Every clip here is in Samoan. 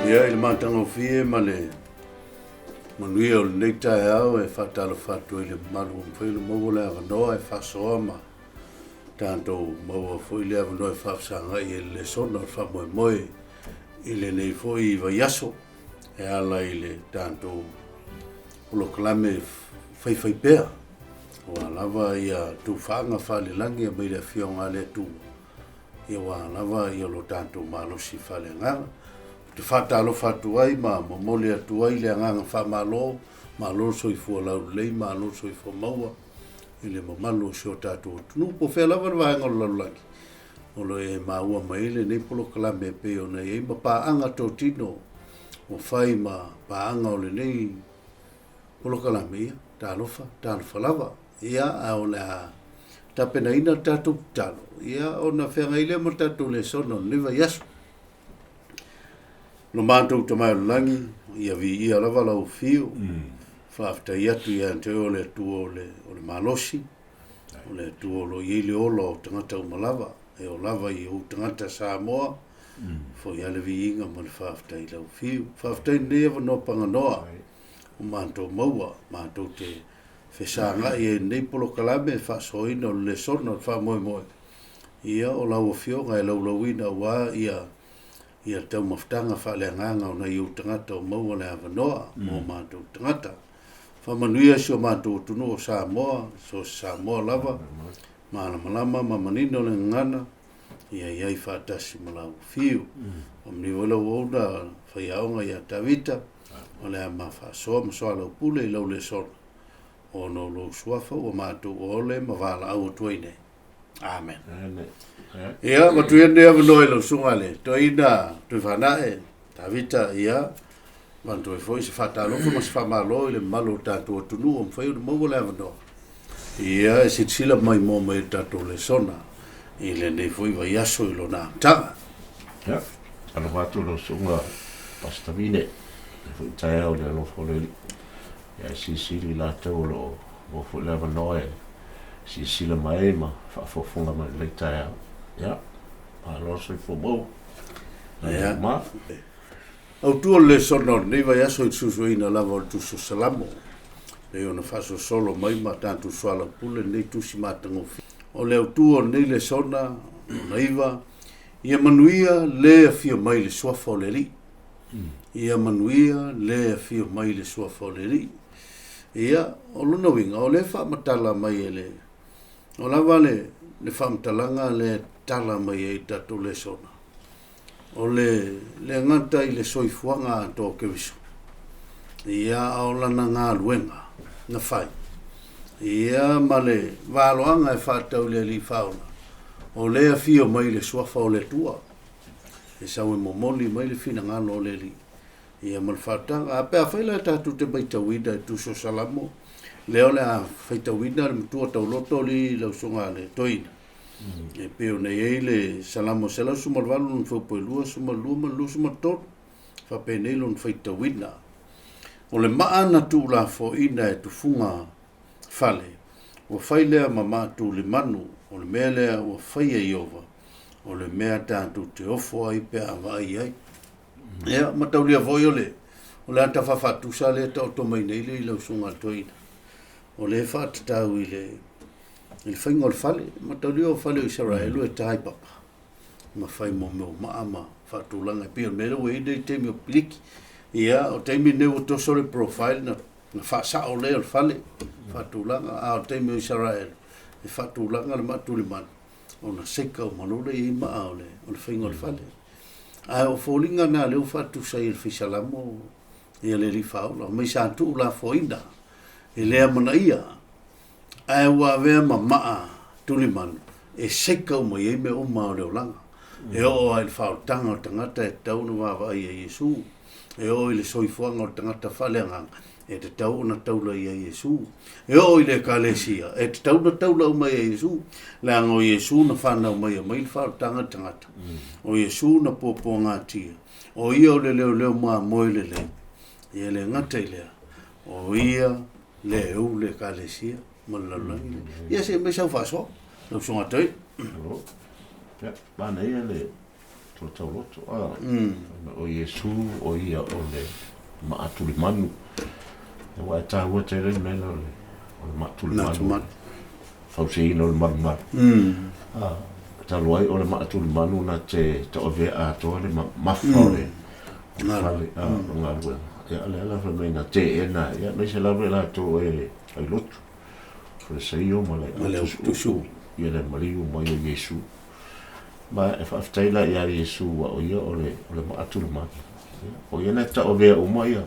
Ia, i le matagofie ma le manuia o lenei taeao e faatalofa atu ai i le mamalu ua mafai ona maua le avanoa e faasoa ma tatou maua foi le avanoa e faafesagai ai i le lesona o le faamoemoe i lenei foi vaiaso e ala i le tatou polokalame faifaipea aua lava ia tufaaga faalelagi mai le Afioga a le Atua ia aua lava ia lo tatou malosi faaleagaga. Ou te faatalofa atu ai ma momoli atu ai le agaga faamalo, malo le soifua laulelei, malo le soifua maua i le mamalu o si o tatou atunuu, po o fea lava le vaega o le lalolagi o lo o e maua mai ai lenei polokalame e pei ona i ai ma paaga totino ua fai ma paaga o lenei polokalame, ia, talofa, talofa lava. Ia, a o le a tapenaina le tatou tatalo, ia, ona feagai lea ma le tatou lesona o lenei vaiaso. Lo matou Tama i le Lagi, ia viia lava lau afio, faafetai atu ia te oe o le Atua o le, o le malosi, o le Atua o lo o i ai le ola o tagata uma lava, e oo lava i ou tagata Samoa, foi lava le viiga ma le faafetai i lau afio. Faafetai i lenei avanoa paganoa ua matou maua, matou te fesagai ai i lenei polokalame e faasoaina o le lesona o le faamoemoe, ia o lau Afioga e laulauina aua ia ia taumafataga faaleagaga o nai ou tagata o maua le avanoa mo matou tagata. Faamanuia si o matou atunuu o Samoa, so o se Samoa lava, malamalama ma manino le gagana, ia i ai faatasi ma lau Afio. Faamanuia foi lau auauna faiaoga ia Tavita, o le a ma faasoa ma soalaupule i lau lesona, ona o lou suafa ua matou ole ma valaau atu ai nei. Amen. Amen. Ia, avatu ia lenei avanoa i lau susuga le Toeaina Tuifaanae, Tavita, ia, avatu ai foi se faatalofa ma se faamalo i le mamalu o le tatou atunuu ua mafai ona maua le avanoa. Ia, e silasila maimoa mai i le tatou lesona i lenei foi vaiaso i lona amataga. Ia, alofa atu lau susuga Pastor Vine, i foi taeao i le alofa o le Alii. Ia, e silisili i latou o lo o maua foi le avanoa e silasila mai ai ma faafogafoga mai i lenei taeao. Ia, malo le soifua maua. Ia. Ma. Autu o le lesona o lenei vaiaso i le susueina lava o le Tusi o Salamo, pei ona faasolosolo mai ma tatou soalaupule lenei tusi matagofie. O le autu o lenei lesona, lona iva, ia manuia le afio mai i le suafa o le Alii. Ia manuia le afio mai i le suafa o le Alii. Ia, o lona uiga, o lea e faamatala mai e le, o lava le, le faamatalaga lea e tala mai ai i le tatou lesona, o le le gata i le soifuaga atoa o Keriso, ia, a o lana galuega na fai, ia, ma le valoaga e faatatau i le Alii Faaola, o lea e afio mai i le suafa o le Atua. E sau e momoli mai le finagalo o le Alii, ia ma le faautaga. A pe afai la tatou te matauina i Tusi o Salamo, lea o le a faitauina le matua tauloto alii lau susuga a le Toeaina, e pei ona i ai le Salamo 118 lona fuaipua e 22 ma le 23, faapenei lona faitauina. O le maa na tuulafoaiina e tufuga fale, ua fai lea ma maa tulimanu, o le mea lea ua faia e Ieova, o le mea tatou te ofo ai pe a vaai ai. Ia, mataulia foi o le, o le ata faafaatusa lea e taoto mai nei le i lau susuga i le toeaina, o lea e faatatau i le, i le faiga o le fale. Mataulia o fale o Isaraelu e ta i papa ma fai mo mea o maa ma faatulaga e pei o le mea lea ua i ai nei i le taimi o piliki. Ia, o taimi nei ua toso le profile na na faasao lea o le fale, faatulaga, a o le taimi o Isaraelu, e faatulaga le maa tulimanu, ona seika uma loa lea i ai maa o le, o le faiga o le fale. Ae o foliga na lea ua faatusa ai e le Fai Salamo ia le Alii Faaola, mai sa tuulafoaina e le amanaia, ae ua avea ma maa tulimanu e seika uma i ai mea uma o le olaga. E oo lava i le faaolataga o le tagata e tatau ona vaavaai ia Iesu. E oo i le soifuaga o le tagata faaleagaga e tatau ona taula ia Iesu. E oo i le Ekalesia e tatau ona taula uma ia Iesu, leaga o Iesu na fanau mai e aumai le faaolataga i le tagata. O Iesu na puapuagatia, o Ia o le leoleo mamoe lelei. Ia e le gata i lea, o Ia le e ou le Ekalesia ma le lalolagi lenei. Ia se i aumai sau faasoa, lau Susuga Toeaina. Malo. Ia, manaia le Tua tauloto, a. O Iesu o ia o le maatulimanu. Aua e taua tele le mea lea o le, o le maatulimanu. Fausiaina o le malumalu. A, talu ai o le maatulimanu na te tauavea atoa le mafa o le fale, a, o galuega. Ia, o lea la fai mai na teena, ia, aemaise lava i latou e failotu, Fariseio ma le autusuusu, ia le maliu mai o Iesu. Ma e faafetai la ia Iesu aua o ia o le, o le maatulimanu. O ia na tauavea uma ia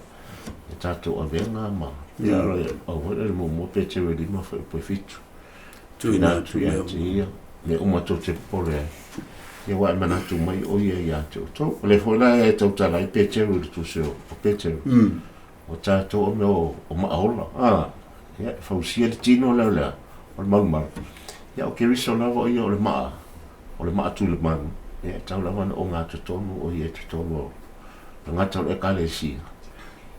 e tatou avega ma ia o le au foi le muamua Peteru e 5 fuaiupu e 7. Tuuina atu ia te ia mea uma tou te popole ai. Ia ua e manatu mai o ia ia te outou. O lea foi la e tautala ai Peteru i le tusi o Peteru. O tatou o mea o maaola. A, ia, e fausia le tino lea o le a, o le malumalu. Ia, o Keriso lava o ia o le maa, o le maa tulimanu. Ia, e tau lava ona ogatotonu o ia i totonu o tagata o le Ekalesia,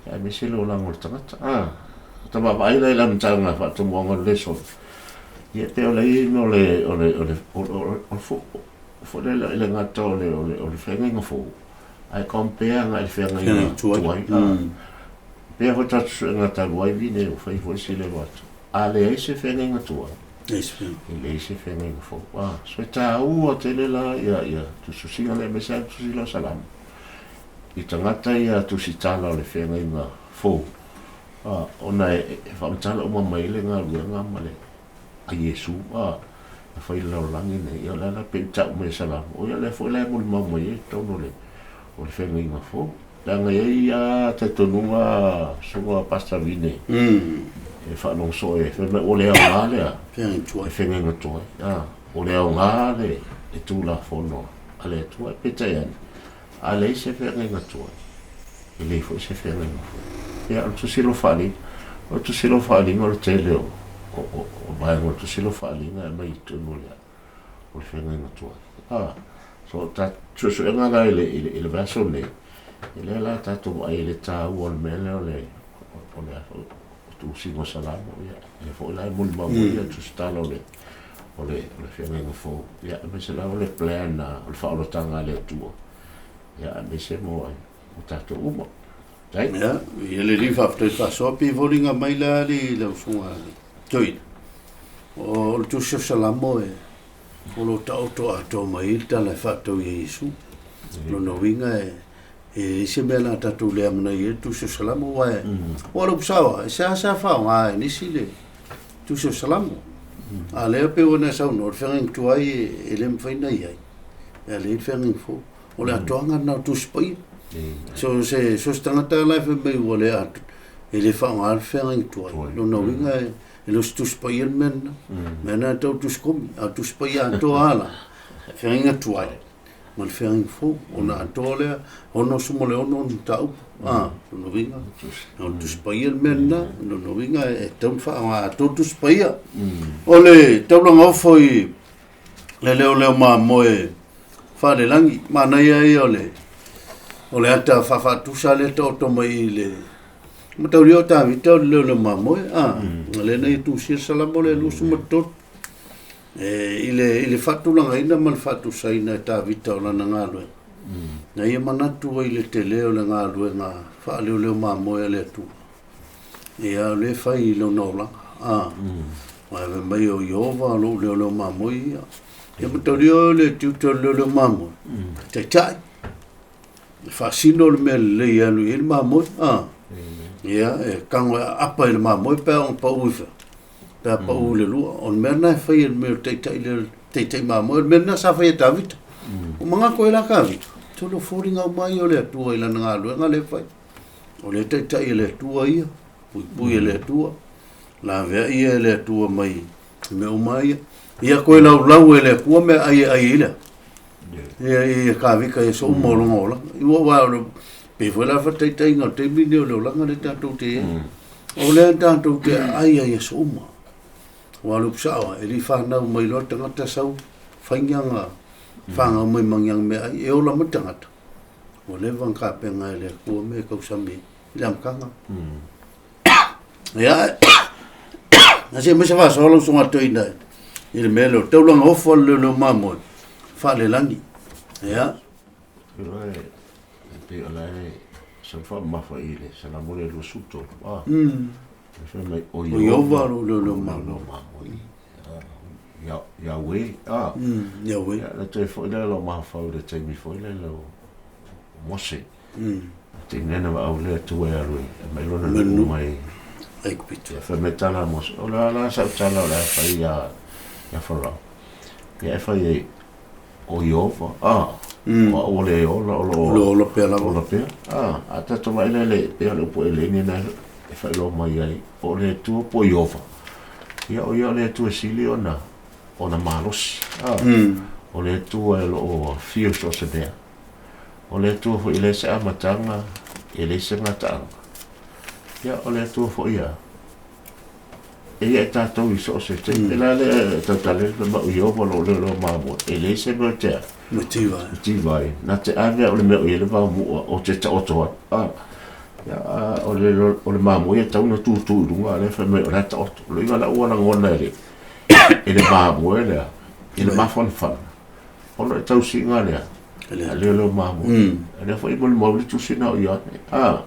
ia, aemaise le olaga o le tagata. A, ta vaavaai la i le amataga faatomuaga o le lesona, ia, e pei o le i mea o le, o le, o le, o le, o le, o le, o le gata o le, o le, o le feagaiga fou, Ae compare agai i le feagaiga tuai. Pea foi tatou suega talu ai vine ua fai foi se leo atu. A leai se feagaiga tuai, e leai se feagaiga fou. Ah, so e taua tele la ia ia tusitusiga lea aemaise lava le tusi lea o Salamo. I tagata ia tusitala o le feagaiga fou, ah, ona e faamatala uma mai ai le galuega ma le a Iesu, a, na fai i le lalolagi nei, ia o le a la pei ona tau mai e Salamo, o ia lea foi la e molimau mai ai i totonu o le, o le feagaiga fou. Leaga e i ai lava talitonuga susuga Pastor Vine, e faalogo soo e fai mai ua le aoga lea, e feagaiga tuai, a, ua le aoga le, le Tulafono a le Atua. Peitai ane, A leai se feagaiga tuai, e leai foi se feagaiga fou. Ia, o le tusi o Faaaliga, o le tusi o Faaaliga o le tele o, o, o, o vaega o le tusi o Faaaliga e aumai i totonu o le, o le feagaiga tuai. A, so ta suesuega la i le, i le, i le vaiaso nei, ia lea la tatou vaai i le taua o le mea lea o le, o le, o le tusiga o Salamo, ia, lea foi la e molimau mai ia tusitala o le, o le, o le feagaiga fou, ia, aemaise lava o le plan a, o le faaolataga a le Atua, ia, aemaise mo, mo tatou uma. Tai? Ia, ia le alii faafetai faasoa pe foliga mai la le lau susuga Toeaina. O le tusi o Salamo e o lo o taoto atoa mai ai le tala e faatatau ia Iesu. Lona uiga e e leai se mea la tatou le amanaia ai le tusi o Salamo aua e ua lou sao e seasea faaaoga e nisi le tusi o Salamo. A lea pei ona e saunoa, o le feagaiga tuai e le mafai ona i ai, e leai le feagaiga fou. O le atoaga lena o Tusi Paia. So se, so se tagata la e fai mai ua le ato, e le faaaoga le feagaiga tuai. Lona uiga e, e le o se Tusi Paia le mea lena. Mea lena e tau Tusi Komi, a o Tusi Paia atoa lava la, feagaiga tuai. ma le feagaiga fou, ona atoa lea, 66 ona mataupu, a, lona uiga, o le Tusi Paia le mea lena, lona uiga e tatau ona faaaoga atoa le Tusi Paia. O le taulaga ofo i le leoleo mamoe faalelagi, manaia ia o le, o le ata faafaatusa lea e taoto mai i le mataulia o Tavita o le leoleo mamoe, a, lea na ia tusia le Salamo lea 23. E, i le, i le faatulagaina ma le faatusaina e Tavita o lana galuega, na ia manatu ai i le tele o le galuega faaleoleo mamoe a le Atua. Ia, o lea e fai i lona olaga. A, aua fai mai o Ieova lou leoleo mamoe ia. Ia mataulia o le tiute o le leoleo mamoe, taitai, e faasino le mea lelei e alu i ai le mamoe. A, ia, e tago e aapa i le mamoe pe a ona pau i fea. Pe a pau i le lua. O le mea lena e fai e le mea o le taitai le taitai mamoe, o le mea lena sa fai e Tavita. O manatu ai la Tavita, sole o foliga uma ia o le Atua i lana galuega lea e fai. O lea e taitai e le Atua ia, puipui e le Atua, laveai ia e le Atua mai i mea uma ia. Ia toe laulau e le Atua mea ai e ai ai lea. Ia ia Tavita i aso uma o lona olaga. Ua aua o le pei foi la faataitaiga o le taimi lenei o le olaga lea tatou te i ai. O lea tatou te aai ai i aso uma. Aua o le upu sao lava, e le i fanau mai loa le tagata sau fai ni ana fanau mai ma ni ana meaai, e ola mai le tagata, ua leva ona tapena e le Atua mea e tausami ai i le amataga. Ia, na se mai se faasoa lau susuga toeaina i le mea lea o le taulaga ofo a le leoleo mamoe faalelagi. Ia. Iloa e pei o la e sau faamamafa i le Salamo lea 23, a. E fai mai, o O Ieova lou leoleo mamoe. Mamoe. Yahweh, a. Yahweh. Ia, na toe foi lea lou mafaufau i le taimi foi lele o Mose. Taimi lea na vaau le Atua e alu e aumai lona nuu mai Aikupito. Ia, fai mai tala a Mose, o le a la sau tala o le a fai ia Farao. Ia e fai ai, o Ieova, a, o au o le ola o lo o lo ola pea lava. Ola pea. A, a tatou vaai la le pea o le upu eleni na e faailoa mai ai, o le Atua po o Ieova. Ia, o ia o le Atua e sili ona, ona malosi. A, o le Atua e lo o afio i so o se mea. O le Atua foi e leai se amataga, e leai se gataaga. Ia, o le Atua foi ia, e ia i tatou i so o se taimi. E la lea e tautala ai le mau Ieova o lo o leoleo mamoe, e leai se mea o te a. Mativa. Mativa ai. Na te ave au i le mea o i ai le vaomua o te taoto ai. A, ia, a, o le, o le mamoe e tatau ona tutu i luga, a o lea e fai mai o la e taoto. O le uiga la ua lagona e le, e le mamoe lea, i le mafanafana. Ona o le tausiga lea, a leoleo mamoe. A lea foi e molimau le tusi na o Ioane. A,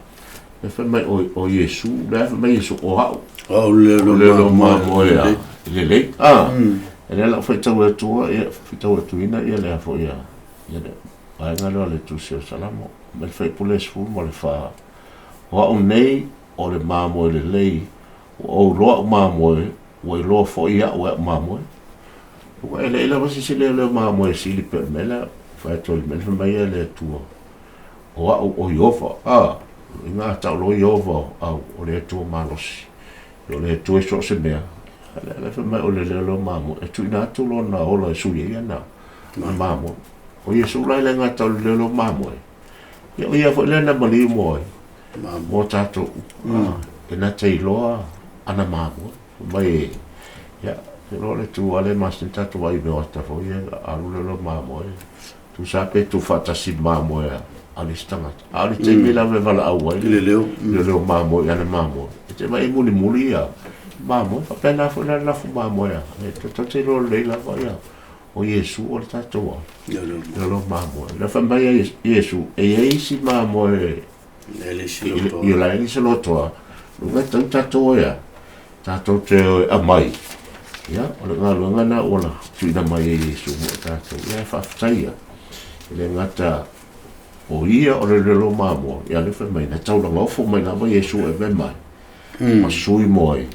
lea fai mai o, o Iesu, lea fai mai Iesu, o au. O au le leoleo mamoe a lelei. A, e lea lau faitau atua, ia, faitau atuina ia lea foi a, ia le vaega lea o le tusi o Salamo. Mai le fuaipule 14. O au nei, o le mamoe lelei, ua ou iloa au mamoe, ua iloa foi au e au mamoe. Ua e leai lava se isi leoleo mamoe e sili pea o le mea lea. Fai atu le mea lea fai mai ai le Atua, o au o Ieova. A, i ngā tau loa Ieova o au, o le Atua malosi. O le Atua i so o se mea. A lea fai mai o le leoleo mamoe, e tuuina atu lona ola e sui ai ana mamoe. O Iesu la e le gata o le leoleo mamoe, ia o ia foi lea na maliu mo ai, mo tatou. E na te iloa ana mamoe. Mai, ia, te loa le tu ale masani tatou ai mea o ata foi e alu le loa mamoe. Tusa pe tu faatasi mamoe a le isi tagata. A o le taimi lava e valaau ai le leo, le leo mamoe i ana mamoe. E te vaai mulimuli ia mamoe, faapena foi la le lafu mamoe a. E tatou te iloa lelei lava ia o Iesu o le tatou a. Le leo mamoe. Le fai mai ai Iesu, e i ai isi mamoe i la e le se lotoa, luga tau tatou ai a, tatou te aumai, ia, o le galuega lena ua tuuina mai e Iesu mo i tatou. Ia, e faafetai ia. E le gata o ia o le lelo mamoe, ia lea fai mai, na taulaga ofo mai lava Iesu e ave mai, ma sui mo ai,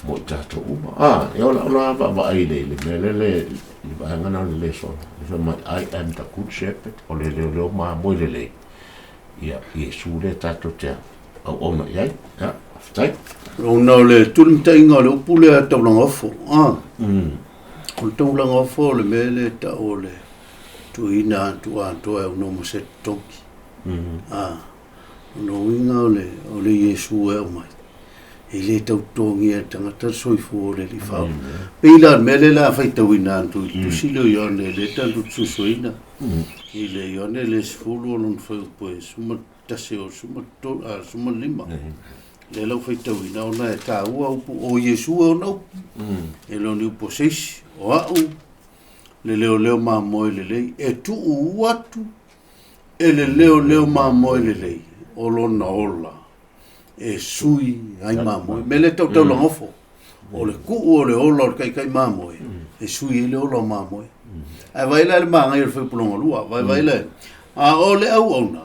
mo i tatou uma. A, ia o lau la vaavaai i le mea lea le, i le vaega lena o le lesona, le fai mai, I am the good shepherd, o le leoleo mamoe lelei. Ia, Iesu lea tatou te auauna i ai. Ia, faafetai. Ona o le tulimataiga o le upu lea taulaga ofo. Ah. O le taulaga ofo o le mea lea e tau o le tuuina atu atoa e aunoa ma se totogi. Ah. O lona uiga o le, o le Iesu e aumai. E le tau totogia e le tagata le soifua o le Alii Faaola. Pei la o le mea lea o le a faitauina atu i le tusi lea o Ioane lea tatou te suesueina. I le Ioane le 10 o lona fuaiupu e 11 o 15. Lea la ua faitauina ona e taua upu o Iesu e ona upu. E le o ni upu a se isi. O au le leoleo mamoe lelei e tuu atu e le leoleo mamoe lelei o lona ola e sui ai mamoe. Mea lea tau taulagofo. O le tuu o le ola o le kaikai mamoe, e sui ai le ola o mamoe. Ae vaai la i le magaia o le fuaiupu lona lua, vaai la, a o le auauna,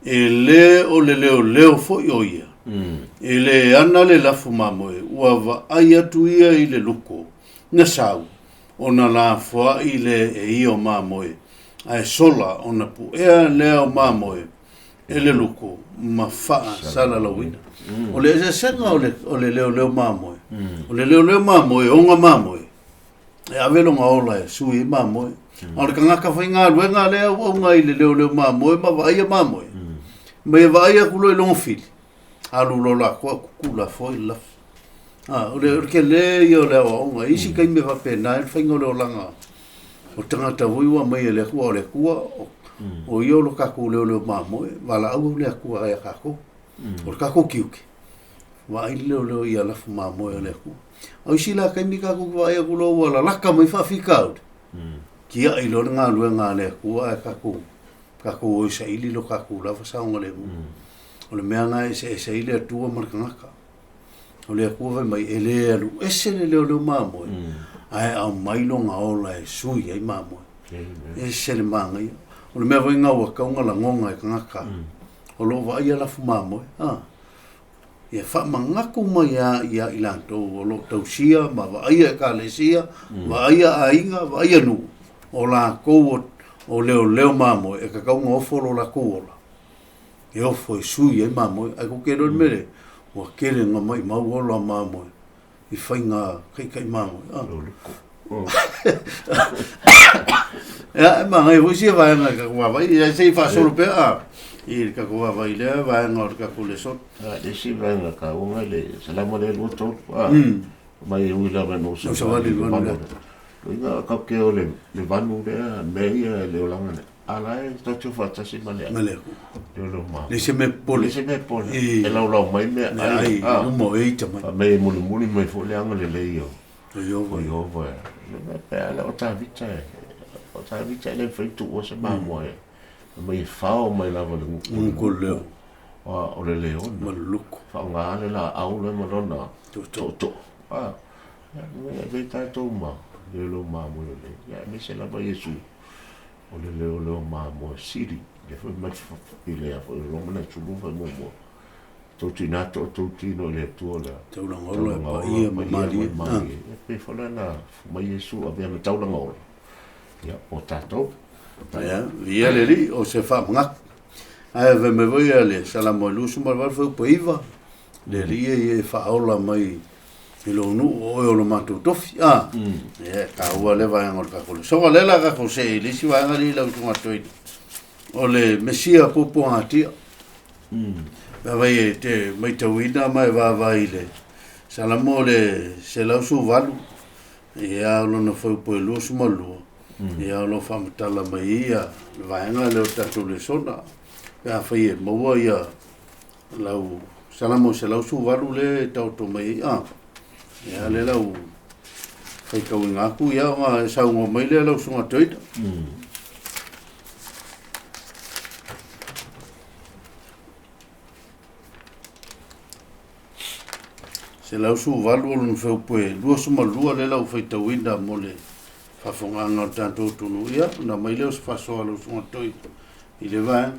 e le o le leoleo foi o ia, e le ana le lafu mamoe, ua vaai atu ia i le luko na sau, ona lafoai lea e ia o mamoe, ae sola ona puea lea o mamoe e le luko ma faasalalauina. O le eseesega o le, o le leoleo mamoe, o le leoleo mamoe, e oga mamoe, e ave lona ola e sui ai mamoe. A o le tagata faigaluega lea e auauna i le leoleo mamoe ma vaaia mamoe, ma ia vaai atu loa i lona fili, alu loa latou ae tutu lafoai le lafu. A, o le, o le tele ia o le aoaoga. I isi taimi e faapena ai le faiga o le olaga o tagata foi ua aumai e le Atua, o le Atua, o ia o lo tatou leoleo mamoe, valaau au le Atua ia tatou. O le tatou tiute, vaai le leoleo ia lafu mamoe a le Atua. A o isi la taimi tatou te vaai atu loa ua lalata mai faafitauli, tiai loa le galuega a le Atua ae tatou. Tatou o e saili lo tatou lava saogalemu. O le mea lena e eseese ai le Atua ma le tagata. O le Atua fai mai, e le alu ese le leoleo mamoe, ae aumai lona ola e sui ai mamoe. E ese le manaia. O le mea foi lena ua tatau ona lagona e tagata o lo o vaaia lafu mamoe, a. Ia faamanatu mai lava ia i latou o lo o tausia ma vaaia ekalesia, vaaia aiga, vaaia nuu, o latou o leoleo mamoe e tatau ona ofo lo latou ola, e ofo e sui ai mamoe. Ae tou te iloa le mea lea, ua tele ina maimau ola o mamoe i faiga taitai mamoe. Ia, e manaia foi sia vaega i le tatou vaavaai, ia se i faasolo pea a i le tatou vaavaai i lea vaega o le tatou lesona. A, le isi vaega taua le Salamo lea 23, a, mai e ui lava ina ou savali i le vanu lea. Loiga tatou te o le vanu lea, mea ia e le olaga lea. A la e tatou te o faatasi ma le Ma le leoleo mamoe. Leai se mea popole. Leai se mea popole. E laulau mai mea ai. Ai, luma o e ita mai. Fai mai e mulimuli mai foi le agalelei o O Ieova. O Ieova. Le mea pe a le o Tavita e. O Tavita e le mafai ona tuua se mamoe. Fai mai e fao mai lava le gutu. Gutu o le leo. O le leona. Ma le luku. Faaaoga le laau lea ma lona tootoo. A, e avea tatou ma leoleo mamoe lelei. Ia aemaise lava Iesu. O le leoleo mamoe sili, lea foi mai i le foi Roma na sulu fai muamua. Tou tina to tou tino i le Atua lea. Taulaga ola e paia ma malie. Malie. E pe foi la na mai Iesu avea ma taulaga ola. Ia, o tatou. Ia, viia le Alii, o se faamanatu. Ae fai mai foi ia le Salamo e 28 fuaiupu e 9, le Alii ia e faaola mai i lou nuu o oe o lo matou tofi. A, ia, e taua lea vaega o le tatou lesona. Lea la tatou see i le isi vaega lea i lau Susuga Toeaina, o le Mesia puapuagatia. Pe afai e te matauina ma e vaavaai i le Salamo o le 118, ia, o lona fuaiupu e 22, ia, o lo o faamatala mai ai ia le vaega lea o le tatou lesona. Pe afai e maua ia lau Salamo 118 lea e taoto mai ai, a, ia, lea lau faitauina atu, ia, ona e saunoa mai lea lau Susuga Toeaina. 118 o lona fuaiupu e 22 lea lau faitauina mo le faafofogaaga o le tatou atunuu. Ia, ona aumai lea o se faasoa a lau Susuga Toeaina i le vaega.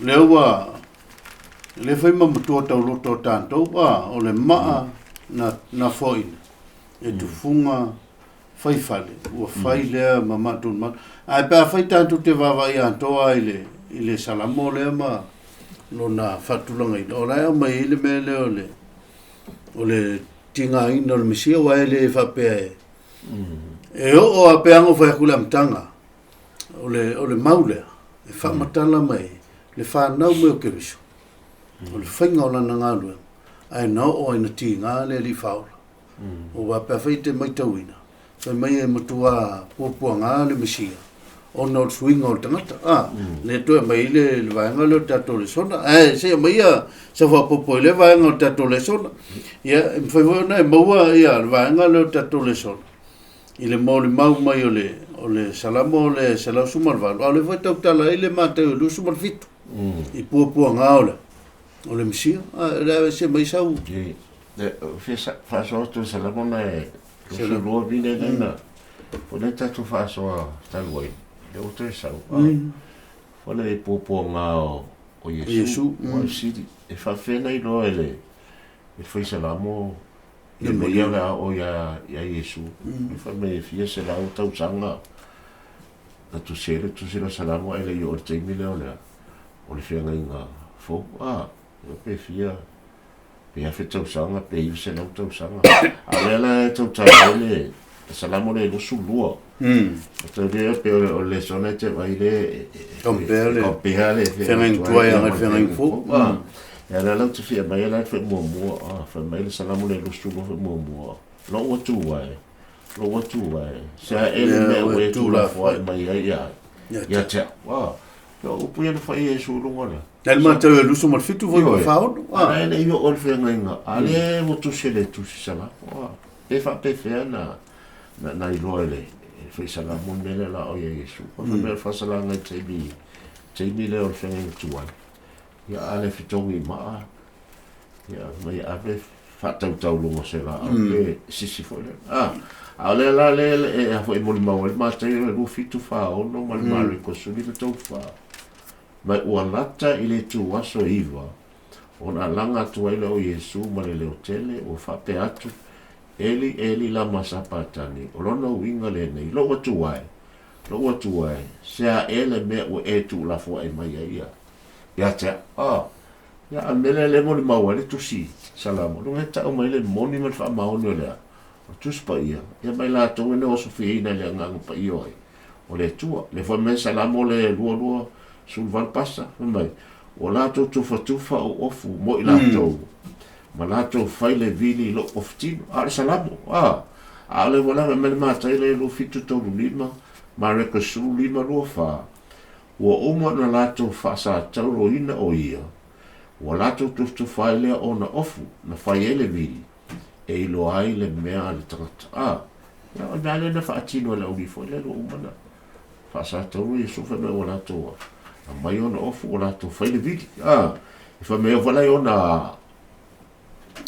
Lea ua le fai ma matua tauloto o tatou, a o le maa na, na foaina e tufuga fai fale, ua fai lea ma matou ma. Ae pe afai tatou te vaavaai atoa i le, i le Salamo lea ma lona faatulagaina, o la e aumai ai le mea lea o le, o le tigaina o le Mesia, aua e le faapea e, e oo a pe a na fai atu i le amataga, O le, o le mau lea e faamatala mai le fanau mai o Keriso, o le faiga o lana galuega, ae na oo ai na tiga le Alii Faaola. Aua pe afai e te matauina, fai mai e matua puapuaga le Mesia, ona o le suiga o le tagata. A, lea toe aumai ai le, le vaega lea o le tatou lesona. Ae se i aumai ia sau faaopoopo i lea vaega o le tatou lesona. Ia, e mafai foi ona e maua ia le vaega lea o le tatou lesona. I le molimau mai o le, o le Salamo o le 118, a o lea foi e tautala ai le Mateo e 27, i puapuaga o le, o le Mesia. A, le a se mai sau. E, fia faasoa atu le Salamo na e 22 vine lea na, o lea tatou faasoa talu ai, lea ua toe sau. O le puapuaga o, o Iesu, Iesu, ua sili, e faafefea na iloa e le, e fai Salamo Ia me ia le a o ia ia Iesu. E fai mai e fia selau tausaga na tusi ai le tusi lea o Salamo ae le i oo i le taimi lea o le o le feagaiga fou. A, pe fia pe afe tausaga pe 900 tausaga. A o lea la e tautala ai le Salamo lea e 22. O tau lea pe o le lesona e te vaai le Compare le compare le feagaiga tuai agai le feagaiga fou. Ia lea la ou te fia mai ai la le muamua, a fai mai le Salamo lea 22 fai muamua, lou Atua e, lou Atua e, se a ea le mea ua e tuulafoai mai ai ia ia te au. A, o upu ia na fai e Iesu i luga lea. Le Mateo e 27 foi ma 46. A e le i oo le feagaiga, a lea ua tusi e le tusi Salamo, a pe faapefea na na iloa e le E faisalamo le mea lea o le a oo ia Iesu. Fai mai o le faasalaga i le taimi, taimi lea o le feagaiga tuai, ia a le fetogi i maa, ia mai ave faatautauloga o se laau pe sisi foi lea. A, a o lea la lea e a foi e molimau ai le Mataio le 27 46 ma le Mareko 13 4. Ma ua lata i le ituaso e 9 ona alaga atu ai lea o Iesu ma le leotele ua faapea atu, Eli, Eli, lama sapatani, o lona uiga lenei, Lou Atua e, lou Atua e, se a ea le mea ua e tuulafoai mai ai ia, ia te au? A, ia, a o le mea lea lea e molimau ai le Tusi Salamo, luga e tau mai le moni ma le faamaoni o le a? O le Tusi Paia, ia ma i latou e le osofiaina i le Agaga Paia o ai? O le Atua. Lea foi mea Salamo le 22, 18 pasa, fai mai, Ua latou tufatufa ou ofu mo i latou, ma latou fai le vili i lou ofutino. A o le Salamo, a, a o le ua lava mai le Matai le 27 35, Mareko 15 24, ua uma ona latou faasatauroina o ia, ua latou tufatufa ai lea ona ofu na fai ai le vili, e iloa ai le mea a le tagata. A, ia, o le mea lea na faatino e le aualii foi lea ua uma ona faasatauro Iesu fai mai ua latou aumai ona ofu ua latou fai le vili. A, e fai mai foi la i ona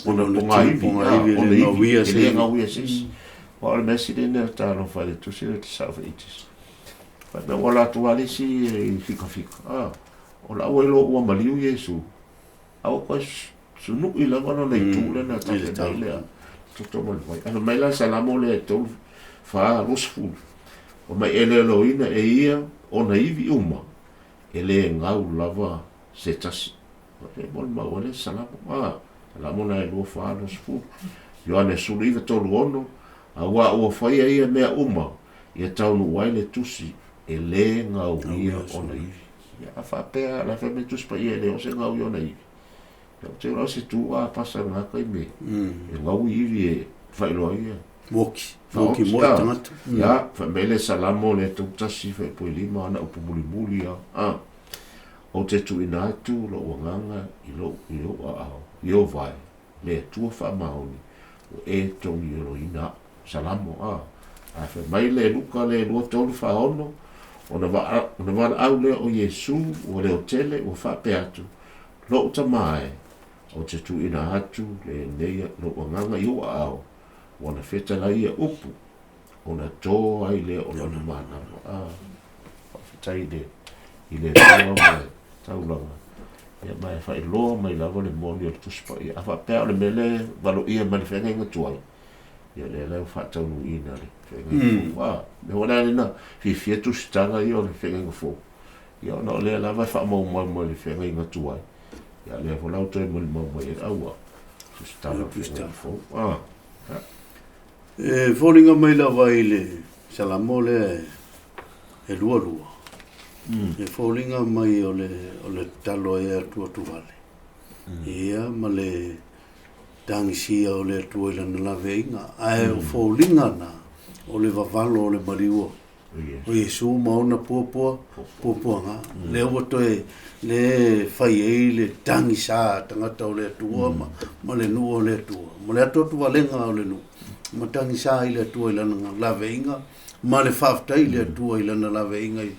ona pogaivi, ona ivi, e le gauia se isi. Aua o le mea sili lena talofa i le tusi lea te sao faitis. Fai mai ua latou lava le isi i fikafika. A, o lau ai loa ua maliu Iesu, a ua toe sunui lava lona itu lea na tafe mai lea toto ma le vai. Ae fai mai la le Salamo lea e 3, 4, 20, Fai mai e leoleoina e ia ona ivi uma, e le gau lava se tasi. E molimau ai le Salamo, a, Salamo na e 2, 4, 20. Ioane 19, 36, Auā ua faia ia mea uma, ia taunuu ai le tusi, e le gauia ona ivi. Ia, a faapea, la fai mai Tusi Paia e le o se gau i ona ivi. Ia, ou te iloa se tu a pasa i lena taimi e gau i ivi e faailoa ai ia. Uoki, uoki moi tagata. Ia, fai mai le Salamo le 31 fuaipui 5 ana upu mulimuli ia, a, Ou te tuuina atu lou agaga i lou, i lou aao, i ou vae, le Atua faamaoni, ua e togioloina au. Salamo, a. Ae fai mai le Luka le 2 3 4 6, ona, va, ona valaau lea o Iesu, ua leotele, ua faapea atu, Lou tama e, ou te tuuina atu lenei lou agaga i ou aao, ua na fetalai ia upu, ona tō ai lea o lona manava. A, faafetai i le, i le Atua ma le taulaga, ia ma e faailoa mai lava le moni o le Tusi Paia. A faapea o le mea lea e valoia mai le feagaiga tuai, ia lea la ua faataunuuina le feagaiga fou. A, mea foi la lena, fiafia tusitaga ia o le feagaiga fou, Ia ona o lea lava e faamaumau mai le feagaiga tuai, ia lea foi la ua toe molimau mai ai le aua tusitala o le feagaiga fou. Ah, ia. E foliga mai lava i le Salamo lea e 22. E foliga mai o le, o le tatalo ai a Atua Tuvale. Ia, ma le tagisia o le Atua i lana laveaiga. Ae o foliga na, o le vavalo o le maliu o O Iesu ma ona puapua, puapuaga, lea ua toe le fai ai le tagisa a tagata o le Atua ma, ma le nuu o le Atua, ma le atuatuvalega o le nuu, ma tagisa ai le Atua i lana laveaiga, ma le faafetai i le Atua i lana laveaiga i,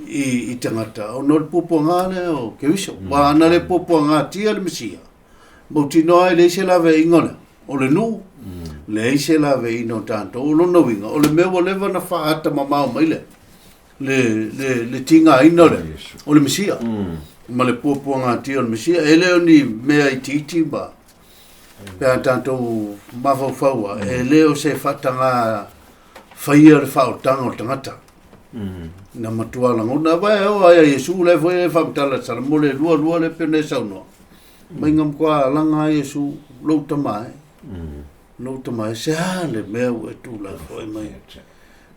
i, i tagata, ona o le puapuaga lea o Keriso. Ua ana le puapuagatia le Mesia, mautinoa e leai se laveaiga lea o le nuu, leai se laveaiina o tatou. O lona uiga, o le mea ua leva ona faaata mamao mai lea, le, le, le tigaina lea o le Mesia ma le puapuagatia o le Mesia. E le o ni mea itiiti ma pe a tatou mafaufau lava, e le o se faataga faia le faaolataga o le tagata. Na matua lagona, aua e oo lava ia Iesu la e foi e faamatala i le Salamo le 22 lea pei ona e saunoa. Mai nga matua alaga ai Iesu, lou tama e, lou tama e, se a le mea ua e tuulafoai mai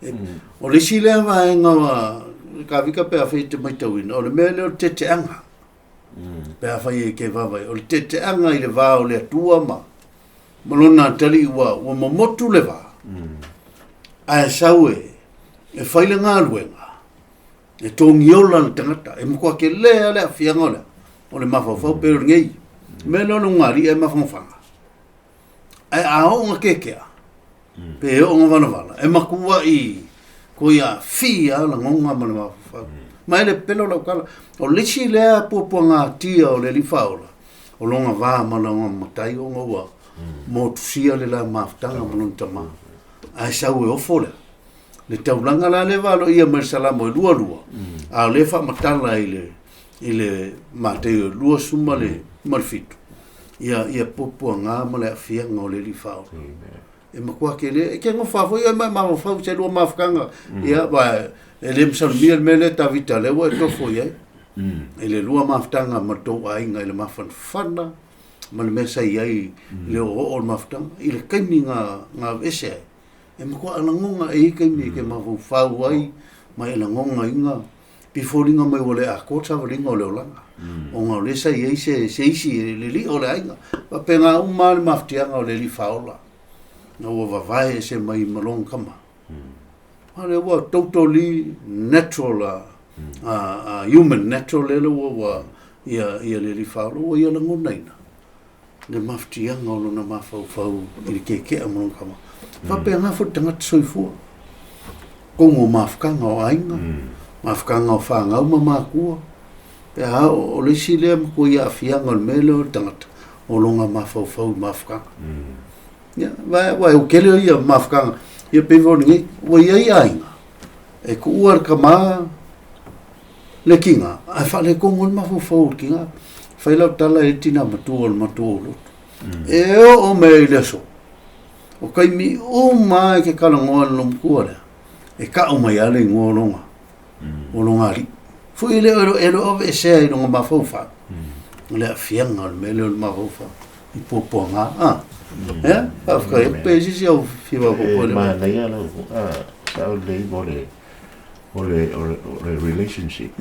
ai. O le isi lea vaega Kavika pe afai e te matauina, o le mea lea o le teteaga. Pe afai e te vaavaai, o le teteaga i le va o le Atua ma, ma lona atalii ua, ua momotu le va, ae sau e, e fai le galuega, E togiola le tagata, e matua tele lava le aafiaga o le, o le mafaufau pei o lenei. Mea lea o le ugali'a e mafagofaga. Ae a oo ina kekea, pe oo ina valavala, e matua'i Ko ia aafia lagoga ma le mafaufau. Ma e le pepelo lau tala, o le isi lea puapuagatia o le Alii Faaola, o lona va ma lona matai ona ua motusia le la mafutaga ma lona tama. Ae sau e ofo lea. Le taulaga la lea e valoia mai le Salamo e 22, a o lea e faamatala i le i le Mateo 27, ia puapuaga ma le aafiaga o le Alii Faaola. E matua tele, e te nofo foi oe ma e mafaufau i se lua mafutaga, ia, aua e le masalomia le mea lea Tavita, lea ua e tofo i ai, i le lua mafutaga ma le tou aiga i le mafanafana ma le mea sa i ai i le oooo o le mafutaga, i le taimi na aveese ai, e matua lagona, e i ai taimi e te mafaufau ai ma e lagonaina pei e foliga mai ua le atoa le savaliga o le olaga, ona o lea sa i ai se isi i le lio o le aiga. Faapena uma lava le mafatiaga o le Alii Faaola, ina ua vavae ese mai ma lona tama. A lea ua totally natural, human natural lea ua ia le Alii Faaola, ua ia lagonaina le mafatiaga o lona mafaufau i le keke'a ma lona tama. Faapena foi le tagata soifua, totonu o mafutaga o aiga, mafutaga o fanau ma matua, pe a o le isi lea matua aafiaga o le mea lea o le tagata, o lona mafaufau i mafutaga. Ia, aua e tele ia mafutaga, ia pei foi o lenei, ua i ai aiga, e tuua le tama le tina, ae faaletonu ai le mafaufau o le tina. Fai lau tala e tina matua o le matou lotu. E oo mai i le aso, o taimi uma lava e te talanoa i le loomatua lea, e tau mai lava le igoa o lona, o lona alii. Foi e le o aveesea i lona mafaufau, o le aafiaga o le mea lea o le mafaufau i puapuaga. A, ia, faafetai atu pe i ai se isi au fia faaopoopo i le mea. E manaia lau, sao lelei mo le o le, o le, o le relationship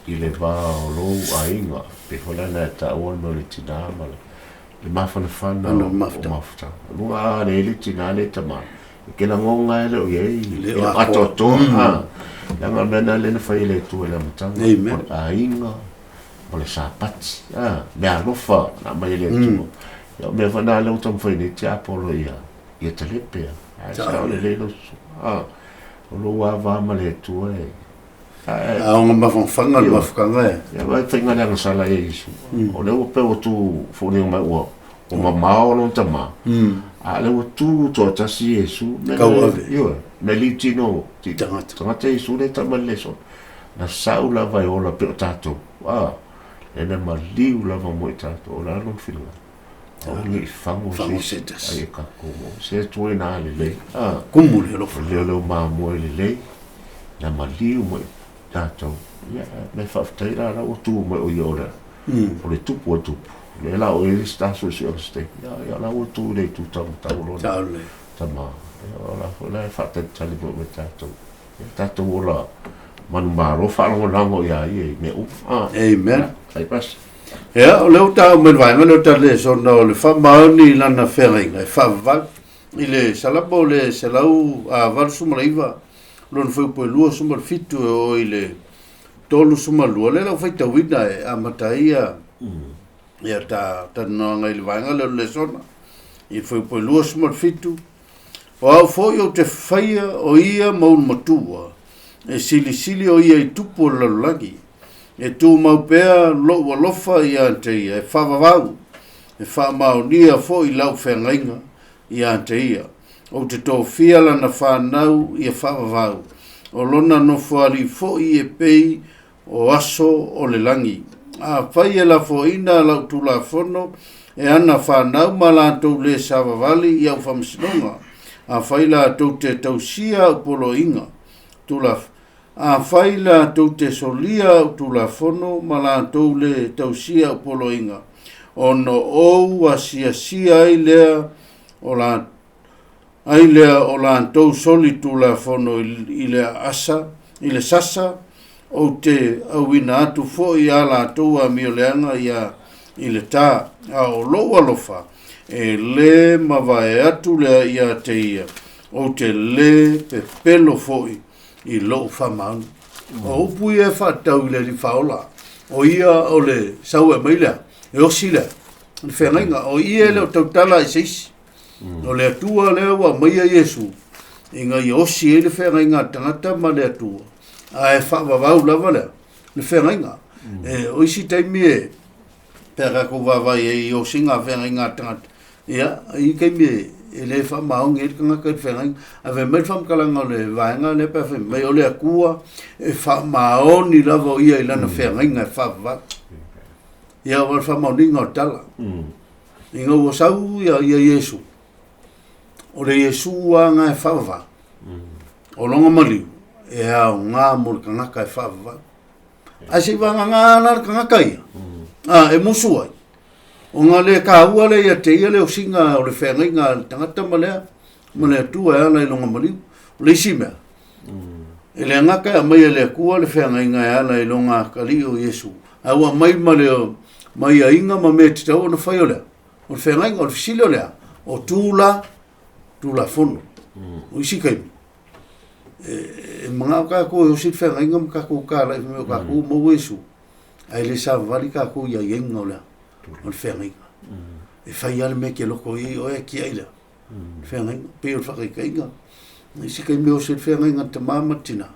i le va o lou aiga, pei foi la ona e taua le mea o le tinā ma le, le mafanafana o mafutaga. O luga a leai le tinā le tamā, e te lagona e le o i ai le atoatoa. Leaga o le mea lena lea na fai e le Atua i le amataga, o le aiga ma le Sapati, meaalofa na aumai e le Atua. Ia o mea foi na lea ua taumafai nei tiapolo ia, ia talepe. Ae sao lelei lau susuga. O lou ava ma le Atua e... A o mafanafana le mafutaga e. Ia vai faiga le agasala ia Iesu. O lea ua pei ua tu foliga mai ua ua mamao lona tama. A o lea ua tu toatasi Iesu. Tau ave. Ioe, me li tino ti tagata. Tagata Iesu le tama le so. Na sau lava e ola pe o tatou. A, e na maliu lava mo i tatou. O le a lona finagalo. Aua ne i fago Fago se tasi. Ai e tatou mo. Se Atua ina lelei. A. Kumu le alofa. O lea leo mamua i lelei. Na maliu mai tatou. Ia, me faafetai la la ua tu mai o ia o le, o le tupu o tupu. Le la o e sta so se o ste. Ia, ia la ua tu le tu tau tau lona. Tau le. Tama. Ia, o la foi la e faatalitali mai mai tatou. Ia tatou ola manumalo faalagolago iā ia i mea uma. Ah. Amen. Ai pas. Ia, o lea ua taua mai le vaega lea o tala lesona o le faamaoni i lana feagaiga e faavavau i le Salamo o le 189 lona fuaiupu e 27 e oo i le 32, lea la ua faitauina e amata ai ia ia ta talanoaga i le vaega lea o le lesona. I le fuaiupu e 27, O au foi ou te faia o ia ma ulumatua, e silisili o ia i tupu o le lalolagi. E tumau pea lou alofa ia te ia, e faavavau, e faamaonia foi lau feagaiga ia te ia. Ou te tofia lana fanau ia faavavau, o lona nofoalii foi e pei o aso o le lagi. Afai e lafoaina lau Tulafono e ana fanau ma latou lē savavali i au faamasinoga, afai latou te tausia au poloaiga, Tulafono, afai latou te solia au Tulafono ma latou lē tausia au poloaiga, ona ou asiasia ai lea o la ai lea o latou soli tulafono i le asa, i le sasa, ou te auina atu foi a latou amioleaga ia i le tā, a o lou alofa e lē mavae atu lea ia te ia, ou te lē pepelo foi i lou faamaoni. O upu ia e faatatau i le Alii Faaola, o ia o le sau e aumai lea, e osi lea, le feagaiga, o ia e le o tautala i se isi. O le Atua lea ua aumaia Iesu. Ina ia osi ai le feagaiga a le tagata ma le Atua, ae faavavau lava lea le feagaiga. E, o isi taimi e, pe a tatou vaavaai ai i osiga a feagaiga a le tagata, ia, e i ai taimi e, e le faamaoni ai le tagata i le feagaiga. Ae fai mai le faamatalaga o le vaega lea pe a fai mai o le Atua e faamaoni lava o ia i lana feagaiga e faavavau. Ia, o le faamaoniga o le tala. Ina ua sau ia, ia Iesu, O le Iesu lava na e faavavau, o lona maliu, e aoga mo le tagata e faavavau. Ae se i vagana la le tagata ia, a, e musu ai, ona le taua lea ia te ia le osiga o le feagaiga a le tagata ma lea, ma le Atua e ala i lona maliu. O le isi mea, e le gata e aumai e le Atua le feagaiga e ala i lona atalii o Iesu, ae ua aumai ma le ma aiaiga ma mea e tatau ona fai o le a? O le feagaiga, o le fesili o le a? O tula, tulafono. O isi taimi, e, e manao tatou e osi le feagaiga ma tatou talai fai mai o tatou ua maua Iesu, ae le savavali tatou i aiaiga o le a? O le feagaiga. E fai lava le mea e te loto i ai oe e tiai lea. Le feagaiga, pei o le faataitaiga. O isi taimi e osi le feagaiga a le tama ma le tina,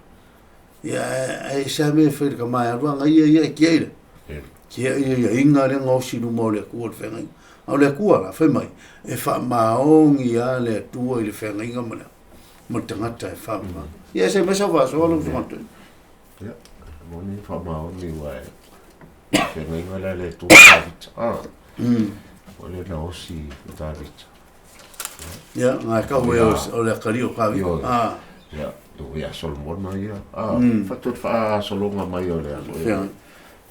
Ia, ae ese lava mea e fai i le tama e alu ana ia, ia e tiai lea. Tiai ia aiaiga lea na osi i luma o le Atua o le feagaiga. A o le Atua la, fai mai, e faamaoni lava le Atua i le feagaiga ma le, ma le tagata e faamama. Ia, ese mai sau faasoa lau Susuga Toeaina. Ia, moni faamaoni aua e feagaiga lea a le Atua Tavita. Ah. O lea na osi i Tavita. Ia, ngā kau e o le akali o Kāwika. Ioe. Ah. Ia, o ia Solomona ia. Ah, whatu whaasologa mai o le alo. Ia.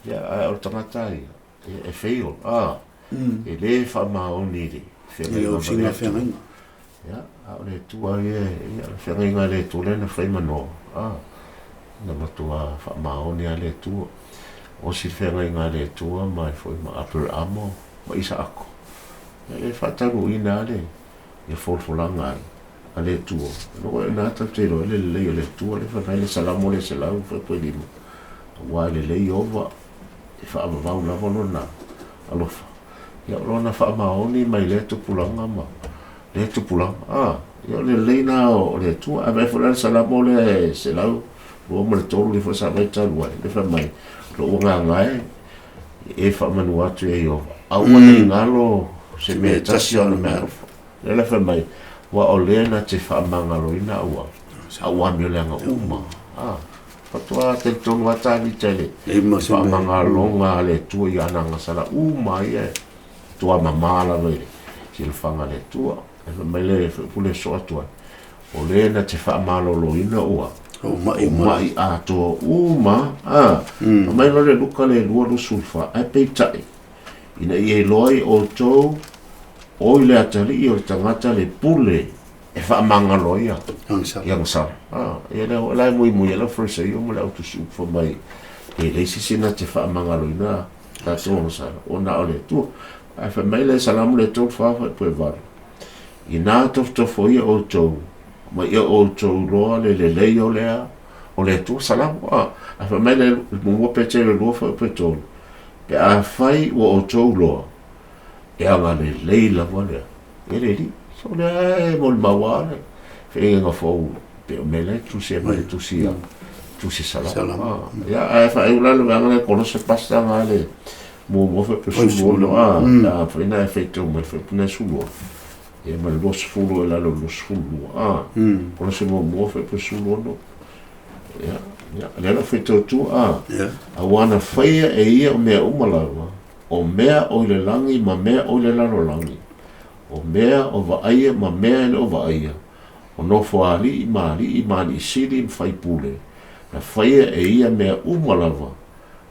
Ia, a o le tagata ia, ia, e fail. Ah, e le whaamaoni le I o whengainga ma le singa Atua. whengainga. Ia, a o le Atua ia, ia, le whengainga le Atua lea na whai manoa. Ah, na matua whaamaoni a le Atua. O si whengainga le Atua mai foi ma Aperamo ma Isaako. E faataunuuina lava le folafolaga a le Atua. O lena tatou te iloa ai le lelei o le Atua, lea fai mai le Salamo le 105, aua e lelei Ieova, e faavavau lava lona alofa. Ia o lona faamaoni mai lea tupulaga ma lea tupulaga. A, ia o le lelei lena o le Atua. Ae vaai foi la le Salamo lea e 123 lea foi sa vaai talu ai, lea fai mai, lou agaga e, E faamanu atu e Ieova, aua ne i galo se mea e tasi o ana meaalofa. Lea la fai mai, aua o lea na te faamagaloina au a ua amioleaga uma. A, faatoa talitonu lava Tavita i le faamagaloga a le Atua i ana agasala uma ia e matua mama lava i le silafaga a le Atua. E fai mai le faipule soo atu ai, O le na te faamaloloina ua Ou ma'i ou ma'i atoa uma, a. Aumai loa le Luka le 24, ae peitai, ina ia iloa ai outou, oi le atalii o le tagata le pule e faamagalo ai Agasala. i agasala. A, ia lea la e muimui ai lau Fariseio ma le au tusi upu fai mai, e leai se isi na te faamagaloina tatou agasala, ua na o le Atua. Ae fai mai le Salamo le 34 fuaiupu e 8, Inā tofotofoia outou, ma ia outou iloa le lelei o lea, o le Atua. Salamo, a, a fai mai le muamua Petelo 2 fuaiupu e 3, pe afai ua outou iloa, e agalelei lava lea e le Alii. So o lea e molimau lava le feagaiga fou pei o mea lea e tusi ai mai le tusi a tusi Salamo. A, ia, ae faaiu la le vaega lea Kolose pasta nga le muamua foi pe 16 a, pe a fai na e faitau mai foi pe na 16. Ia ma le 20 e lalo i le 22 a. Kolose muamua foi pe 16. Ia, ia, lea la faitau atu a. Aua na faia e ia o mea uma lava, o mea o i le lagi ma mea o i le lalolagi, o mea o vaaia ma mea e le o vaaia, o nofoalii ma alii ma alii sili ma faipule, na faia e ia mea uma lava,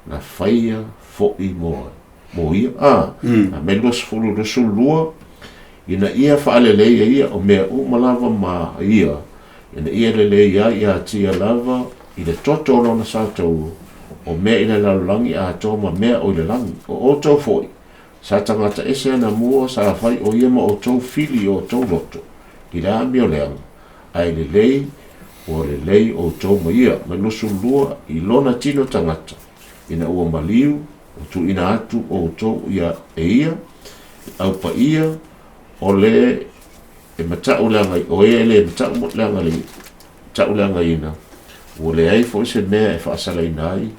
na faia foʻi mo mo ia. A, a me 20, 22, ina ia faaleleia ia o mea uma lava ma ia, ina ia lelei ai ia te ia lava i le toto o lona sa taua, o mea i le lalolagi atoa ma mea o i le lagi. O outou foʻi, sa tagata ese anamua sa fai o ia ma outou fili i o outou loto, i le amioleaga, ae lelei, ua lelei outou ma ia, ma 22 i lona tino tagata, ina ua maliu, ua tuuina atu outou ia e ia, i au paia o le. e mata'u le agai o e e lē mata'u le agalelei ta'u le agaiina, ua leai fo'i se mea e fa'asalaina ai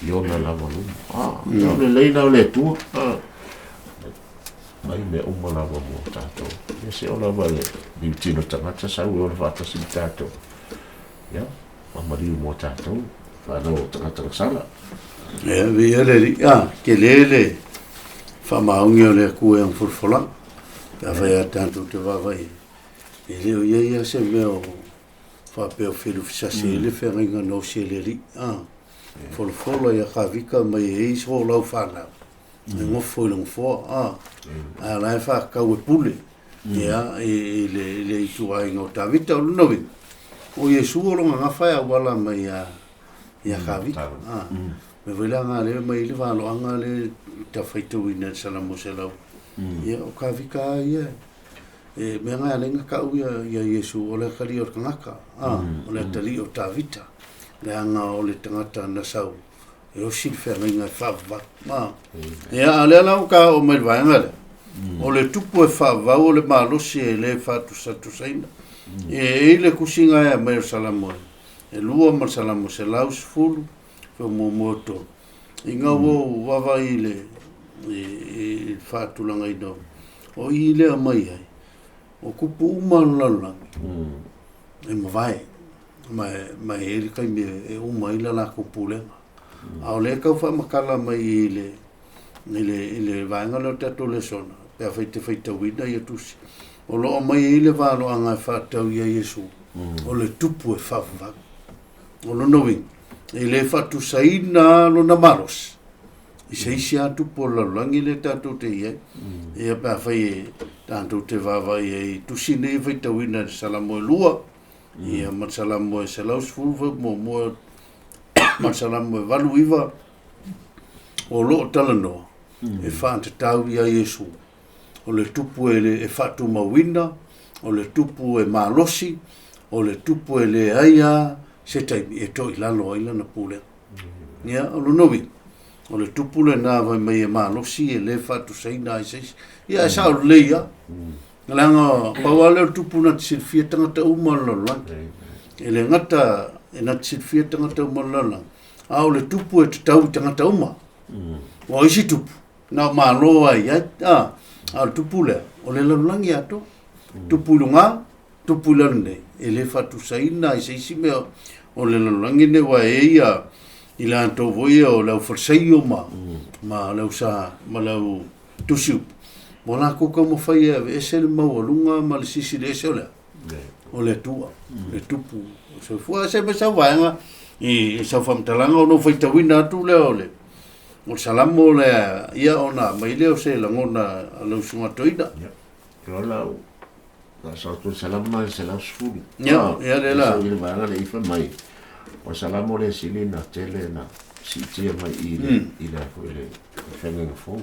i ona lava luma. A o lelei la o le Atua mai mea uma lava mo tatou. Ia se o lava le liutino tagata sau e ola fa'atasi ma tatou, ia ma maliu mo tatou fanau o tagata gasala. Ia, viia le Alii. A, tele le faamaoni o le Atua i ana folafolaga. Pe afai lava tatou te vaavaai, e le o i ai lava se mea o faapea o felufisasi ai le feagaiga na osi e le Alii. A, folafola ia Kavika mai e i ai so lau fanau, e nofo i le nofoa, a, a o la e faatatau e pule, ia, i le ituaiga o Tavita. O lona uiga, o Iesu o lona gafa e auala mai ia Kavita. A, mea foi la na lea mai le valoaga lea ta faitauina i le Salamo 100. Ia, o Kavita lava ia, e mea na e ala ai ona tau ia Iesu o le atalii o le tagata, a, o le atalii o Tavita, leaga o le tagata na sau e osi le feagaiga e faavavau. A, ia, a o lea la ua ta oo mai i le vaega lea, o le tupu e faavavau o le malosi e le faatusatusaina. E i ai le tusiga e aumai o le Salamo e 2 ma le Salamo 110, muamua o tolu. Ina ua ou vaavaai i le i le faatulagaina o i lea aumai ai, o tupu uma o le lalolagi e mavae, ma e i ai le taimi e uma ai le latou pulega. A o lea e tau faamatala mai i le i le vaega lea o le tatou lesona, pe afai e te faitauina ia tusi, o lo o aumai ai le valoaga e faatatau ia Iesu, o le tupu e faavavau. O lona uiga, e le faatusaina lona malosi i se isi lava tupu o le lalolagi lea tatou te i ai. Ia pe afai e tatou te vaavaai ai i tusi nei e faitauina i le Salamo e 2, ia ma le Salamo e 110 foi muamua ma le Salamo e 89, o lo o talanoa e faatatau ia Iesu. O le tupu e faatumauina, o le tupu e malosi, o le tupu e leai lava se taimi e toilalo ai lana pulega. Ia, o lona uiga, o le tupu lena fai mai e malosi e le faatusaina ai se isi. Ia, e sao lelei lava. Leaga pau lava lea o le tupu na te silafia tagata uma o le lalolagi. E le gata e na te silafia tagata uma o le lalolagi, a o le tupu e tatau i tagata uma. O isi tupu, na o Malo lava e i ai, a o le tupu lea, o le lalolagi atoa. Tupu i luga, tupu i lalo nei, e le faatusaina i se isi mea o le lalolagi nei, aua e i ai i latou foi ia o le aufalesaio ma le au sa ma le au tusi upu, ua latou taumafai e aveese le maualuga ma le sisili ese o le a? O le Atua, le tupu o soifua. Se mai sau vaega i sau faamatalaga ona ou faitauina atu lea o le o le Salamo lea, ia ona aumai lea o se lagona a lau Susuga Toeaina. Ia, o lau sa atu le Salamo na i le 110. Ia, ia lea la. I le vaega lea i fai mai, o le Salamo lea sili na tele na siitia mai i le, i le, i le feagaiga fou.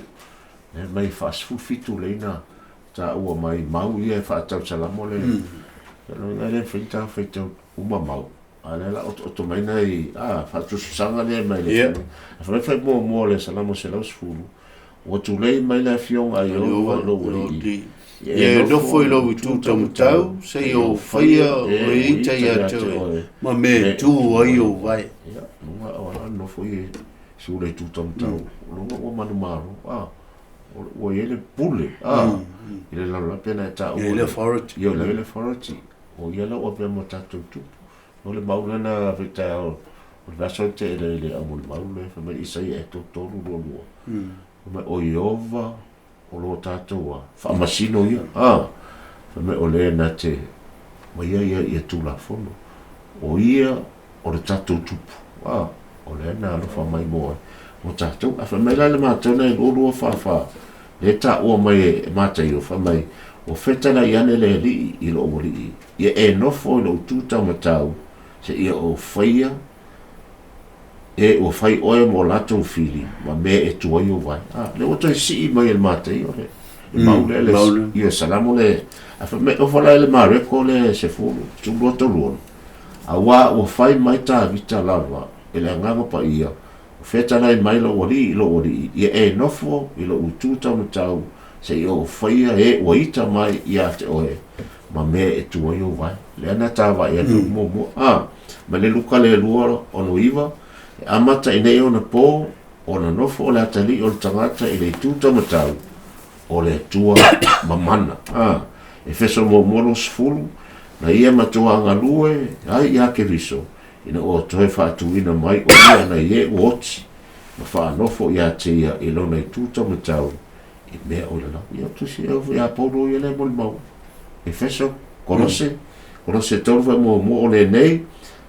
E mai 17 leina taua mai mau ia e faatatau Salamo lea. E le mafai ona faitau uma mau. A o lea la otooto mai nai faatusatusaga lea mai le fai fai muamua le Salamo 110, ua tulei mai le afioga a Ieova i lou alii, Ia e nofo i lou itu taumatau, seia ou faia oe ita ia te oe, ma mea e tu ai ou vae. Ia, luga o ala nofo i su le itu taumatau, luga ua manumalo, ua i ai le pule, i le lalolagi pe na e taua. Ia i le authority. Ia, i le authority. O ia la ua avea mo tatou tupu. O le mau lena fai taeao, o le vaiaso lea tea i le aumolimau lea, fai mai Isaia e 33 22. Fai mai, o Ieova o lo tatou a faamasino ia. Fai mai, o le na te maia ia ia Tulafono. O ia o le tatou tupu. O lea na alofa mai mo mo tatou. Ae fai mai la le matou na e 22 44, lea e taua mai e Mataio, fai mai, ua fetalai ane le Alii i lou alii, ia e nofo i lou tu taumatau, seia ou faia e ua fai oe mo latou fili ma mea e tu ai ou vae. Lea ua toe sii mai e le Mataio le mau lea, le ia Salamo le, ae fai mai, ofa la i le Mareko le 10, 12 3 auā ua fai mai Tavita lava e le Agaga Paia, ua fetalai mai lou alii i lou alii, ia e nofo i lou itu taumatau, seia ou faia e ua ita mai ia te oe. ma mea e tu ai ou vae. Lea na tāvaai ai le muamua. A, ma le Luka le 2:69, e amata i nei ona pō, ona nofo o le atalii o le tagata i le itu taumatau o le Atua mamana. A, Efeso muamua 20, na ia matua galue ai iā Keriso, ina ua toe faatuina mai o ia nai e ua oti, ma faanofo iā te ia i lona itu taumatau i mea o le lagi. Ia tusi e ofu iā Paulo ia le molimau. Efeso, Kolose, Kolose tolu faamuamua o lenei,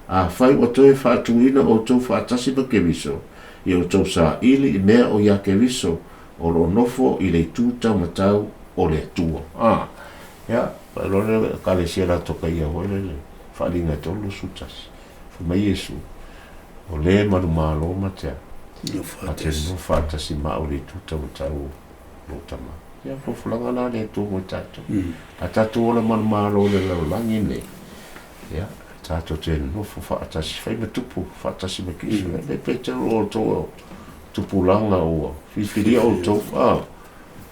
Afai ua toe faatuina outou faatasi ma Keriso, ia outou saili i mea o iā Keriso o lo o nofo i le itu taumatau o le Atua. A, ia, faailoa lea Ekalesia latou ka ia foi lele, faaaliga e 31. Fai mai Iesu, O le manumalo ma te a, ma te nofo faatasi ma au i le itu taumatau o lou Tama. Ia, folafolaga la le Atua mo i tatou. A tatou ola manumalo i le lalolagi nei, ia, tatou te nofo faatasi, fai ma tupu faatasi ma Keriso. E le pe te o outou tupulaga ua filifilia outou, a,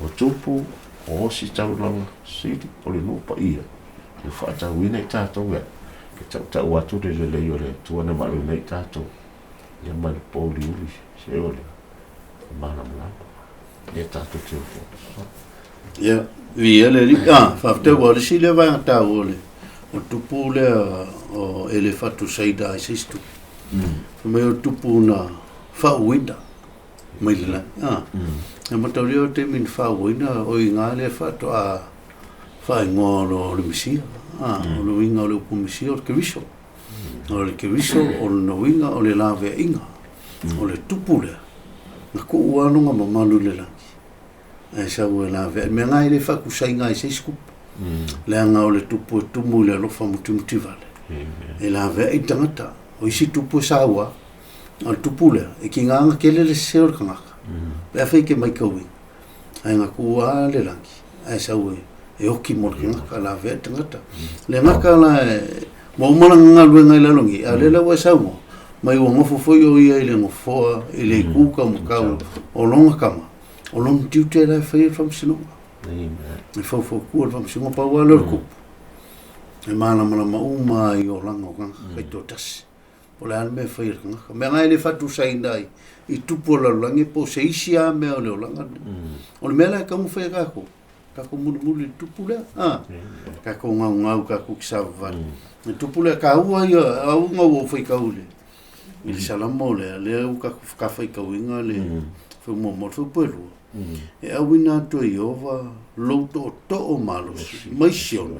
o tupu, o ositaulaga sili, o le nuu paia, ua faatauina i tatou ia, e tautau atu le lelei o le Atua na vaaleu nei tatou, ia ma le pouliuli se o le malamalama. Ia tatou te ofo. Ia, viia le Alii. Ah, faafetai ua o le isi lea vaega taua o le o le tupu lea o e le faatusaina ai se isi tupu. Fai mai o le tupu na faauuina mai le lagi. Ah, e mataulia o le taimi na faauuina o i ina lea faatoa faaigoa o le Mesia. Ah, o le uiga o le upu Mesia o le Keriso. O le Keriso o lona uiga o le laveaiga, o le tupu lea na kuu lava lona mamalu i le lagi. Ae sau e laveai. Mea na e le faatusaina ai se isi tupu. Leaga o le tupu e tumu i le alofa mutimutivale. E laveai le tagata. O isi tupu e saua, a o le tupu lea, e tiga ona tele le sese o le tagata. Pe afai e te matauina, ae na tuu lava le lagi, ae sau e oti mo le tagata, laveai le tagata. Le gata la e, ua uma lana galuega i lalo nei, a o lea la ua e saunoa mai ua nofo foi o ia i le nofoa i le itu taumatau o lona tama, O lona tiute la e fai ai le faamasinoga. E faufautua le faamasinoga, pau lava lea o le tupu, e malamalama uma lava i olaga o tagata taitoatasi. Po o le a le mea e fai e le tagata. O mea na e le faatusaina ai i tupu o le lalolagi po o se isi lava mea o le olaga lenei. O le mea la e tatau ona fai e tatou, tatou mulimuli i le tupu lea, a? Tatou gaugau, tatou te savavali. Le tupu lea, taua ia, au ina ua ou faitau i le i le Salamo lea, lea ua tatou faitauina le faumomoa, le faupuelua, e auina atu e Ieova lou tootoo malosi mai Siona,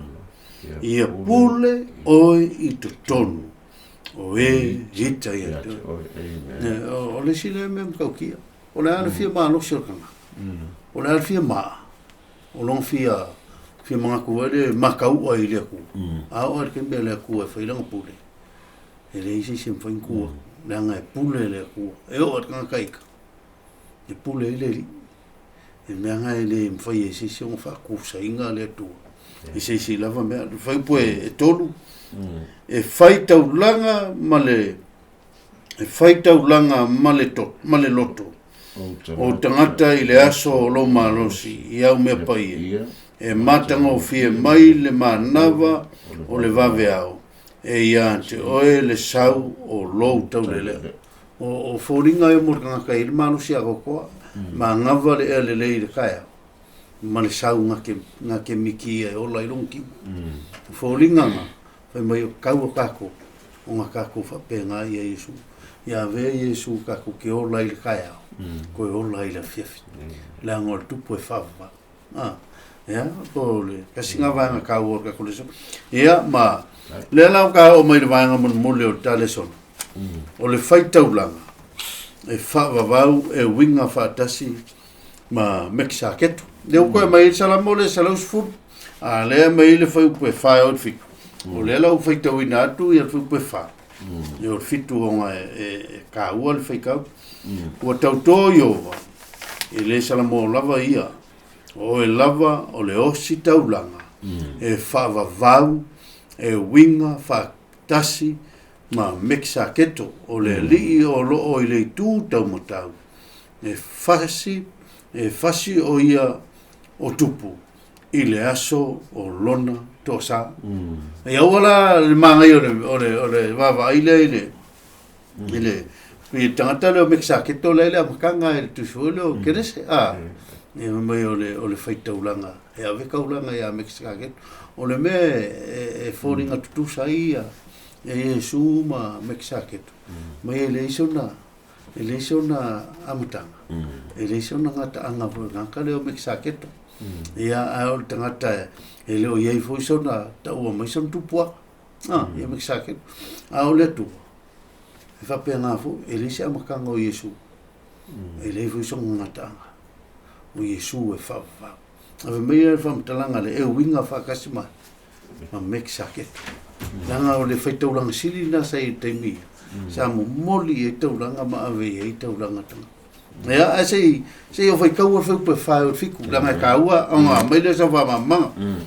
ia pule oe i totonu o e ita ia te oe. O le isi lea mea matautia, o le a le fia malosi o le tagata, o le a le fia maa, o lona fia fia manatu ai le mataua i le Atua, a oo lava i le taimi a le Atua e fai lana pule, E leai se isi e mafai ona tu atu, leaga e pule le Atua. E oo lava i le tagata ita, e pule ai le Alii. E mea lena e le mafai e se isi ona faatusaina le Atua i se isi lava mea. O le fuaiupu e 3, e fai taulaga ma le e fai taulaga ma le to, ma le loto o tagata i le aso o lou malosi i au mea paia, e matagofie mai le manava o le vaveao E ia te oe le sau o lou taulelea. O foliga ia mo le tagata e i ai le malosi atoatoa, manava le ea lelei i le taeao ma le sau na te miki ia e ola ai lona tino. O foliga na, fai mai o tau a tatou, ona tatou faapena ia Iesu. Ia avea Iesu tatou te ola ai i le taeao, toe ola ai i le afiafi. Leaga o le tupu e faavavau. A, ia, po o le tasi lena vaega taua o le tatou lesona. Ia, ma lea la ua oo mai i le vaega mulimuli o le ta lesona, o le faitaulaga e faavavau e uiga faatasi ma Mekisaketo. Lea ua toe aumai ai le Salamo lea 110, a lea e aumai ai le fuaiupu e 4 e oo i le 7. O lea la ua faitauina atu ia le fuaiupu e 4, ia o le 7 ona e taua le faitau. Ua tauto Ieova, e le Salamo lava ia, o oe lava o le ositaulaga e faavavau e uiga faatasi ma Mekisaketo, o le alii o lo o i le itu taumatau, e fasi, e fasi o ia o tupu i le aso o lona toasā. Ia aua la le manaia o le o le o le vaavaai lea i le i le i le tagata lea o Mekisaketo lea i le amataga i le tusi foi lea o Kenese, a, ia fai mai o le o le faitaulaga e ave taulaga ia Mekisaketo. O le mea e foliga tutusa ai ia Iesu ma Mekisaketo, mai e leai sona e leai sona amataga, e leai sona gataaga foi o le tagata lea o Mekisaketo. Ia, ae o le tagata e le o i ai foi sona taua mai sona tupuaga, a, ia Mekisaketo. A o le Atua, e faapena foi, e leai se amataga o Iesu, e leai foi sona gataaga, o Iesu e faavavau. Ave mai le faamatalaga le e uiga faatasi ma ma Mekisaketo. Leaga o le faitaulaga sili lena sa i ai i le taimi ia, sa momoli ai taulaga ma ave i ai taulaga tagata. Ia, ae se i, se i ou faitaua le fuaiupu e 4 e 7, leaga e taua ona aumai lea o sau faamalamalamaga.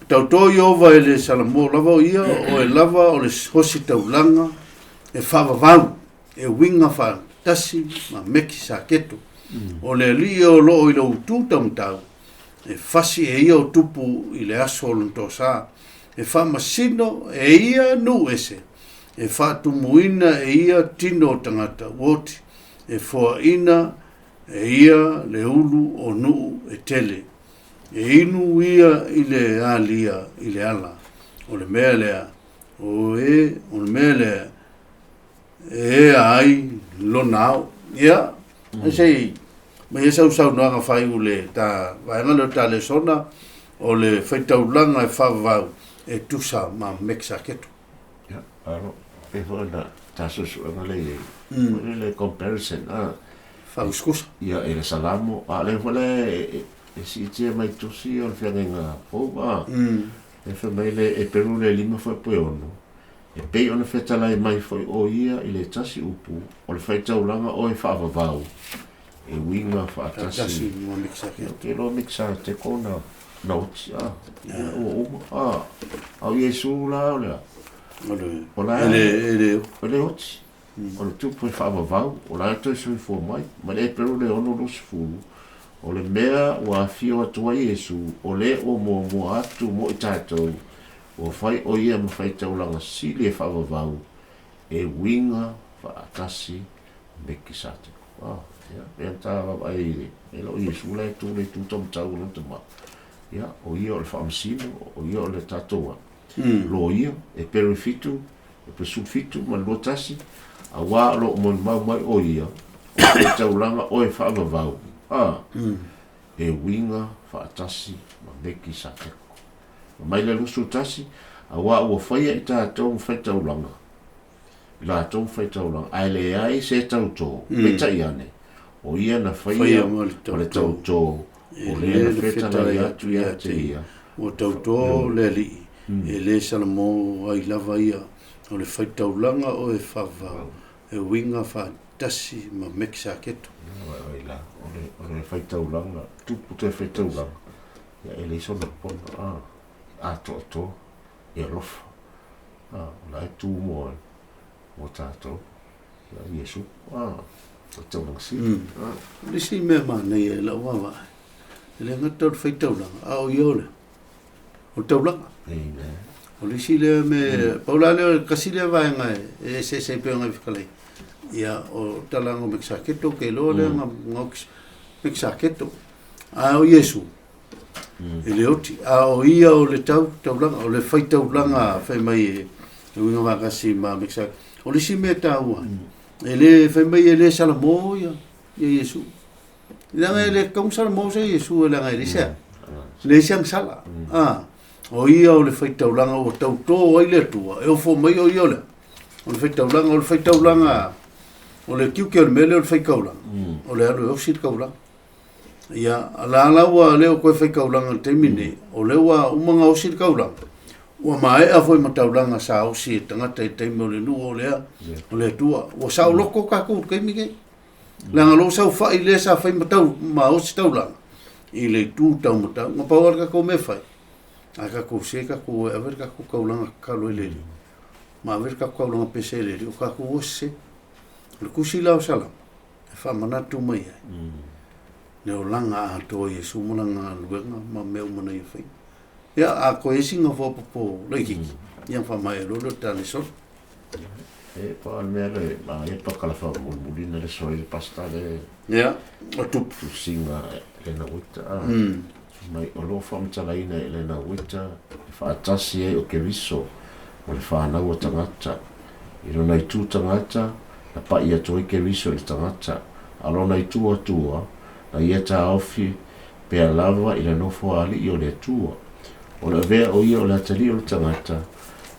Tauto Ieova e le Salamo lava o ia, o oe lava o le ositaulaga e faavavau, e uiga faatasi ma Mekisaketo. O le Alii o lo o i lou itu taumatau, e fasi e ia o tupu i le aso o lona toasā, e faamasino e ia nuu ese, e faatumuina e ia tino o tagata uoti, e foaina e ia le ulu o nuu e tele. E inu ia i le alia i le ala, o le mea lea, o e, o le mea lea e ea ai lona ao. Ia, se i mai ai sau saunoaga faaiu i le ta vaega lea o le ta lesona, o le faitaulaga e faavavau e tusa ma Mekisaketo. Ia, alo, pei foi ona ta suesuega lea i ai, foi lea le comparison, a. Faakusikusa. Ia, i le Salamo, a o lea foi la e siitia mai tusi o le feagaiga fou, a. E fai mai le Eperu le 5 foi po e 6, E pei ona fetalai mai foi ʻo ia i le tasi upu, o le faitaulaga ʻoe faavavau, e uiga faatasi. Ou te iloa Mekisateko na na oti, a, ia ua uma, a, a o Iesu la o le a? O la e, e le oti, o le tupu e faavavau, o la e toe soifua mai. Ma le Eperu le 6:20, o le mea ua afio atu ai Iesu, o le ua muamua atu mo i tatou, Ua fai ʻo ia ma faitaulaga sili e faavavau e uiga faatasi Mekisateko. Ah, ia, pea ta vaavaai i le, e le o Iesu la e tu le itu taumatau o lona tama. Ia, o ia o le faamasino, o ia o le tatou a, loia, e pelu i fitu, e pesu fitu ma le 21, auā o lo o molimau mai ʻo ia, o le faitaulaga ʻoe faavavau, ah, e uiga faatasi ma Mekisateko. Mai le 21, auā ua faia i tatou ma faitaulaga, i latou ma faitaulaga, ae leai se tautō, peitai ane, o ia na faia ma le tautō, o lea na fetalai atu ia te ia. Ua tautō le Alii, e le salamo ai lava ia, o le faitaulaga o e faavavau, e uiga faatasi ma Mekisaketo. Oi la, o le faitaulaga, tupu te faitaulaga, Ia e leai sona pono, a, atoatoa, e alofa, a, o la e tu mo, mo tatou, ia Iesu, a, o taulaga sili, a. O le isi mea manaia i lau vaavaai, e le gata o le faitaulaga, a o ia o le, o le taulaga. Amen. O le isi lea mea, pau la lea o le tasi lea vaega e eseese ai pei ona e fetalai, ia o talaga o Mekisaketo, ou te iloa lea na, na Mekisaketo. A o Iesu, e le oti, a o ia o le tau, taulaga, o le faitaulaga fai mai e, e uiga faatasi ma Mekisaketo. O le isi mea taua, e le fai mai e le salamo ia, ia Iesu. Leaga e le tatau ona salamo se Iesu e leaga e leai se, leai se agasala. A, o ia o le faitaulaga ua tautō ai le Atua, e ofo mai o ia o le, o le faitaulaga, o le faitaulaga, o le tiute o le mea lea o le faitaulaga, o le alu e osi le taulaga. Ia, la la ua le o toe faitaulaga i le taimi lenei, o lea ua uma ona osi le taulaga, ua maea foi ma taulaga sa osi e tagata i le taimi o le nuu o lea, o le Atua. Ua saoloto tatou i le taimi lenei. Leaga o lea ua saofai lea sa fai ma tau, ma osi taulaga i le itu taumatau. Na pau lava le tatou mea e fai, a tatou se tatou o e ave le tatou taulaga tatalo i le Alii, ma ave le tatou taulaga pese i le Alii, o tatou ua sese. O le tusi la o Salamo, e faamanatu mai ai le olaga atoa o Iesu ma lana galuega ma mea uma na ia faia. Ia, a koe isi nga faaopoopo laitiiti, ia ona faamaea loa lea o le ta lesona. E pa o le mea le manaia pakala faamulimuli na leso ai le pasta le Ia, o tupu. Tusiga Elena White a mai o lo o faamatalaina e Elena White e faatasi ai o Keriso ma le fanau a tagata. I lona itu tagata, na pa'i atu ai Keriso i le tagata, a o lona itu Atua, na ia taofi pea lava i le nofo a alii o le Atua. O le avea o ia o le atalii o le tagata,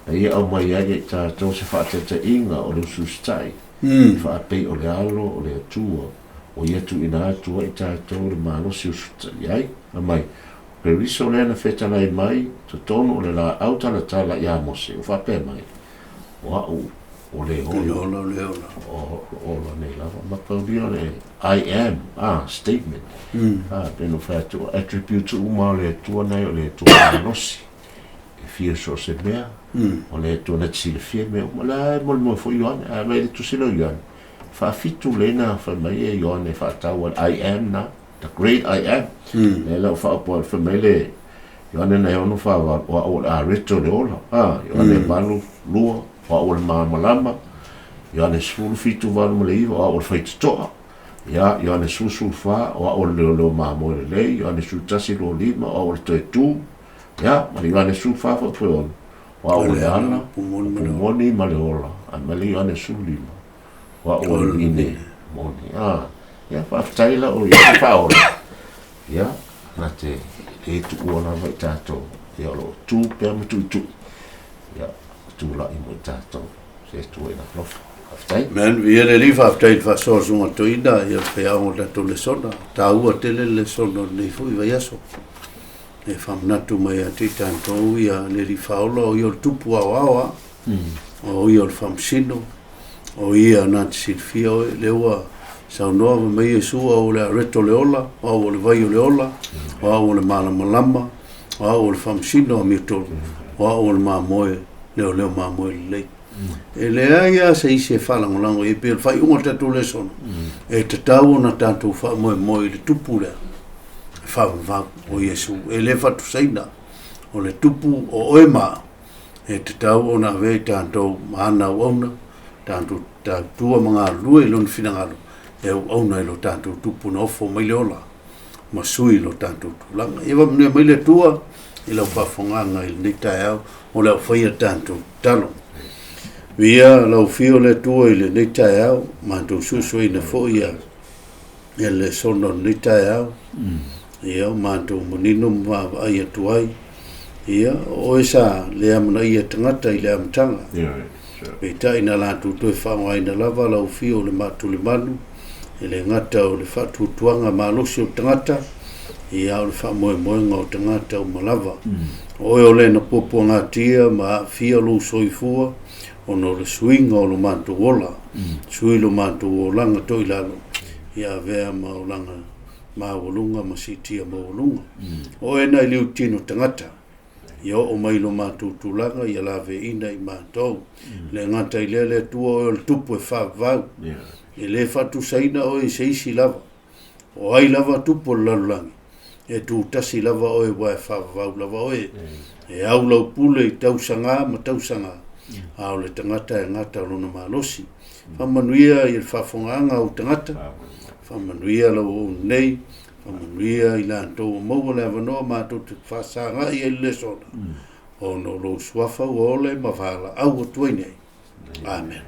na ia aumai ai ia i tatou se faataitaiga o le usiusitai, e faapei o le Alo o le Atua, ua ia tuuina atu ai i tatou le malosi e usiutaia ai. Fai mai, o Keriso lea na fetalai mai totonu o le laau talatala ia Mose, ua faapea mai, O a'u o le ola, o ola nei lava. Ma paulia o le I am, ah, statement. Ah, pei ona ou fai atu, o attributes uma o le Atua nei o le Atua malosi. E fia so o se mea, o le Atua na te silafia mea uma. La e molimau foi Ioane, a vaai i le tusi lea o Ioane, faafitu lea na fai mai e Ioane e faatau ai le I am na, the great I am. Lea la ua faaopo atu, fai mai le Ioane na e ono faavalu, o a'u o le areto o le ola. A, Ioane 8, 2, o a'u o le malamalama. Ioane 17, 8 ma le 9, o a'u o le faitotoa. Ia, Ioane 10, 14, o a'u o le leoleo mamoe lelei. Ioane 11, 25, o a'u o le toe tu. Ia, ma le Ioane 14 foi toe ono, o a'u o le ala, o moni ma le ola. Ae ma le Ioane 15, o a'u o le vine moni. A, ia, faafetai la o ia faaola. Ia, na te le tuua lava i tatou, ia o lo o tu pea ma tuitui, ia, tulai mo i tatou, se Atua i lana alofa. Faafetai. Amen. Viia le Alii, faafetai i le faasoa o le Susuga Toeaina ia le faiaoga o le tatou lesona. Taua tele le lesona o lenei foi vaiaso. E faamanatu mai ia te i tatou ia le Alii Faaola o ia o le Tupu aoao a. O ia o le Faamasino, o ia na te silafia oe, lea ua saunoa fai mai Iesu, o au o le areto o le ola, o au o le vai o le ola, o au o le malamalama, o au o le faamasino amiotonu, o au o le mamoe leoleo mamoe lelei. E leai lava se isi e faalagolago i ai, pei o le faaiuga o le tatou lesona, e tatau ona tatou faamoemoe i le tupu lea e faavavau o Iesu. E le faatusaina, o le tupu o oe ma au, e tatau ona avea i tatou ma ana auauna, tatou tautua ma galulue i lona finagalo e auauna i lo tatou tupu na ofo mai le ola ma sui i lo tatou tulaga. Ia faamanuia mai le Atua i lau faafofogaaga i lenei taeao o le a faia tatou tatalo. Viia lau afio le Atua i lenei taeao, matou suesueina foi ia le lesona o lenei taeao. Ia, o matou manino ma vaavaai atu ai. Ia, o oe sa le amanaia tagata i le amataga. Peitai na latou toe faaaogaina lava lau afio o le maatulemanu, e le gata o le faatuatuaga malosi o le tagata, ia, a o le faamoemoega o tagata uma lava. O oe o le na puapuagatia ma aafia lou soifua, ona o le suiga o lo matou ola, sui lo matou olaga toilalo, ia avea ma olaga maualuga ma siitia maualuga. O oe na i liutino tagata, ia oo mai lo matou tulaga, ia laveina i matou. Le gata i lea, le Atua, oe o le tupu e faavavau, e le faatusaina oe i se isi lava. O ai lava tupu o le lalolagi, e tutasi lava oe aua e faavavau lava oe. E au lau pule i tausaga ma tausaga, a o le tagata e gata lona malosi. Faamanuia i le faafofogaaga a ou tagata, faamanuia lau auauna nei, faamanuia i latou ua maua le avanoa matou te faasagai ai i le lesona, ona o lou suafa ua ola ma valaau atu ai nei. Amene.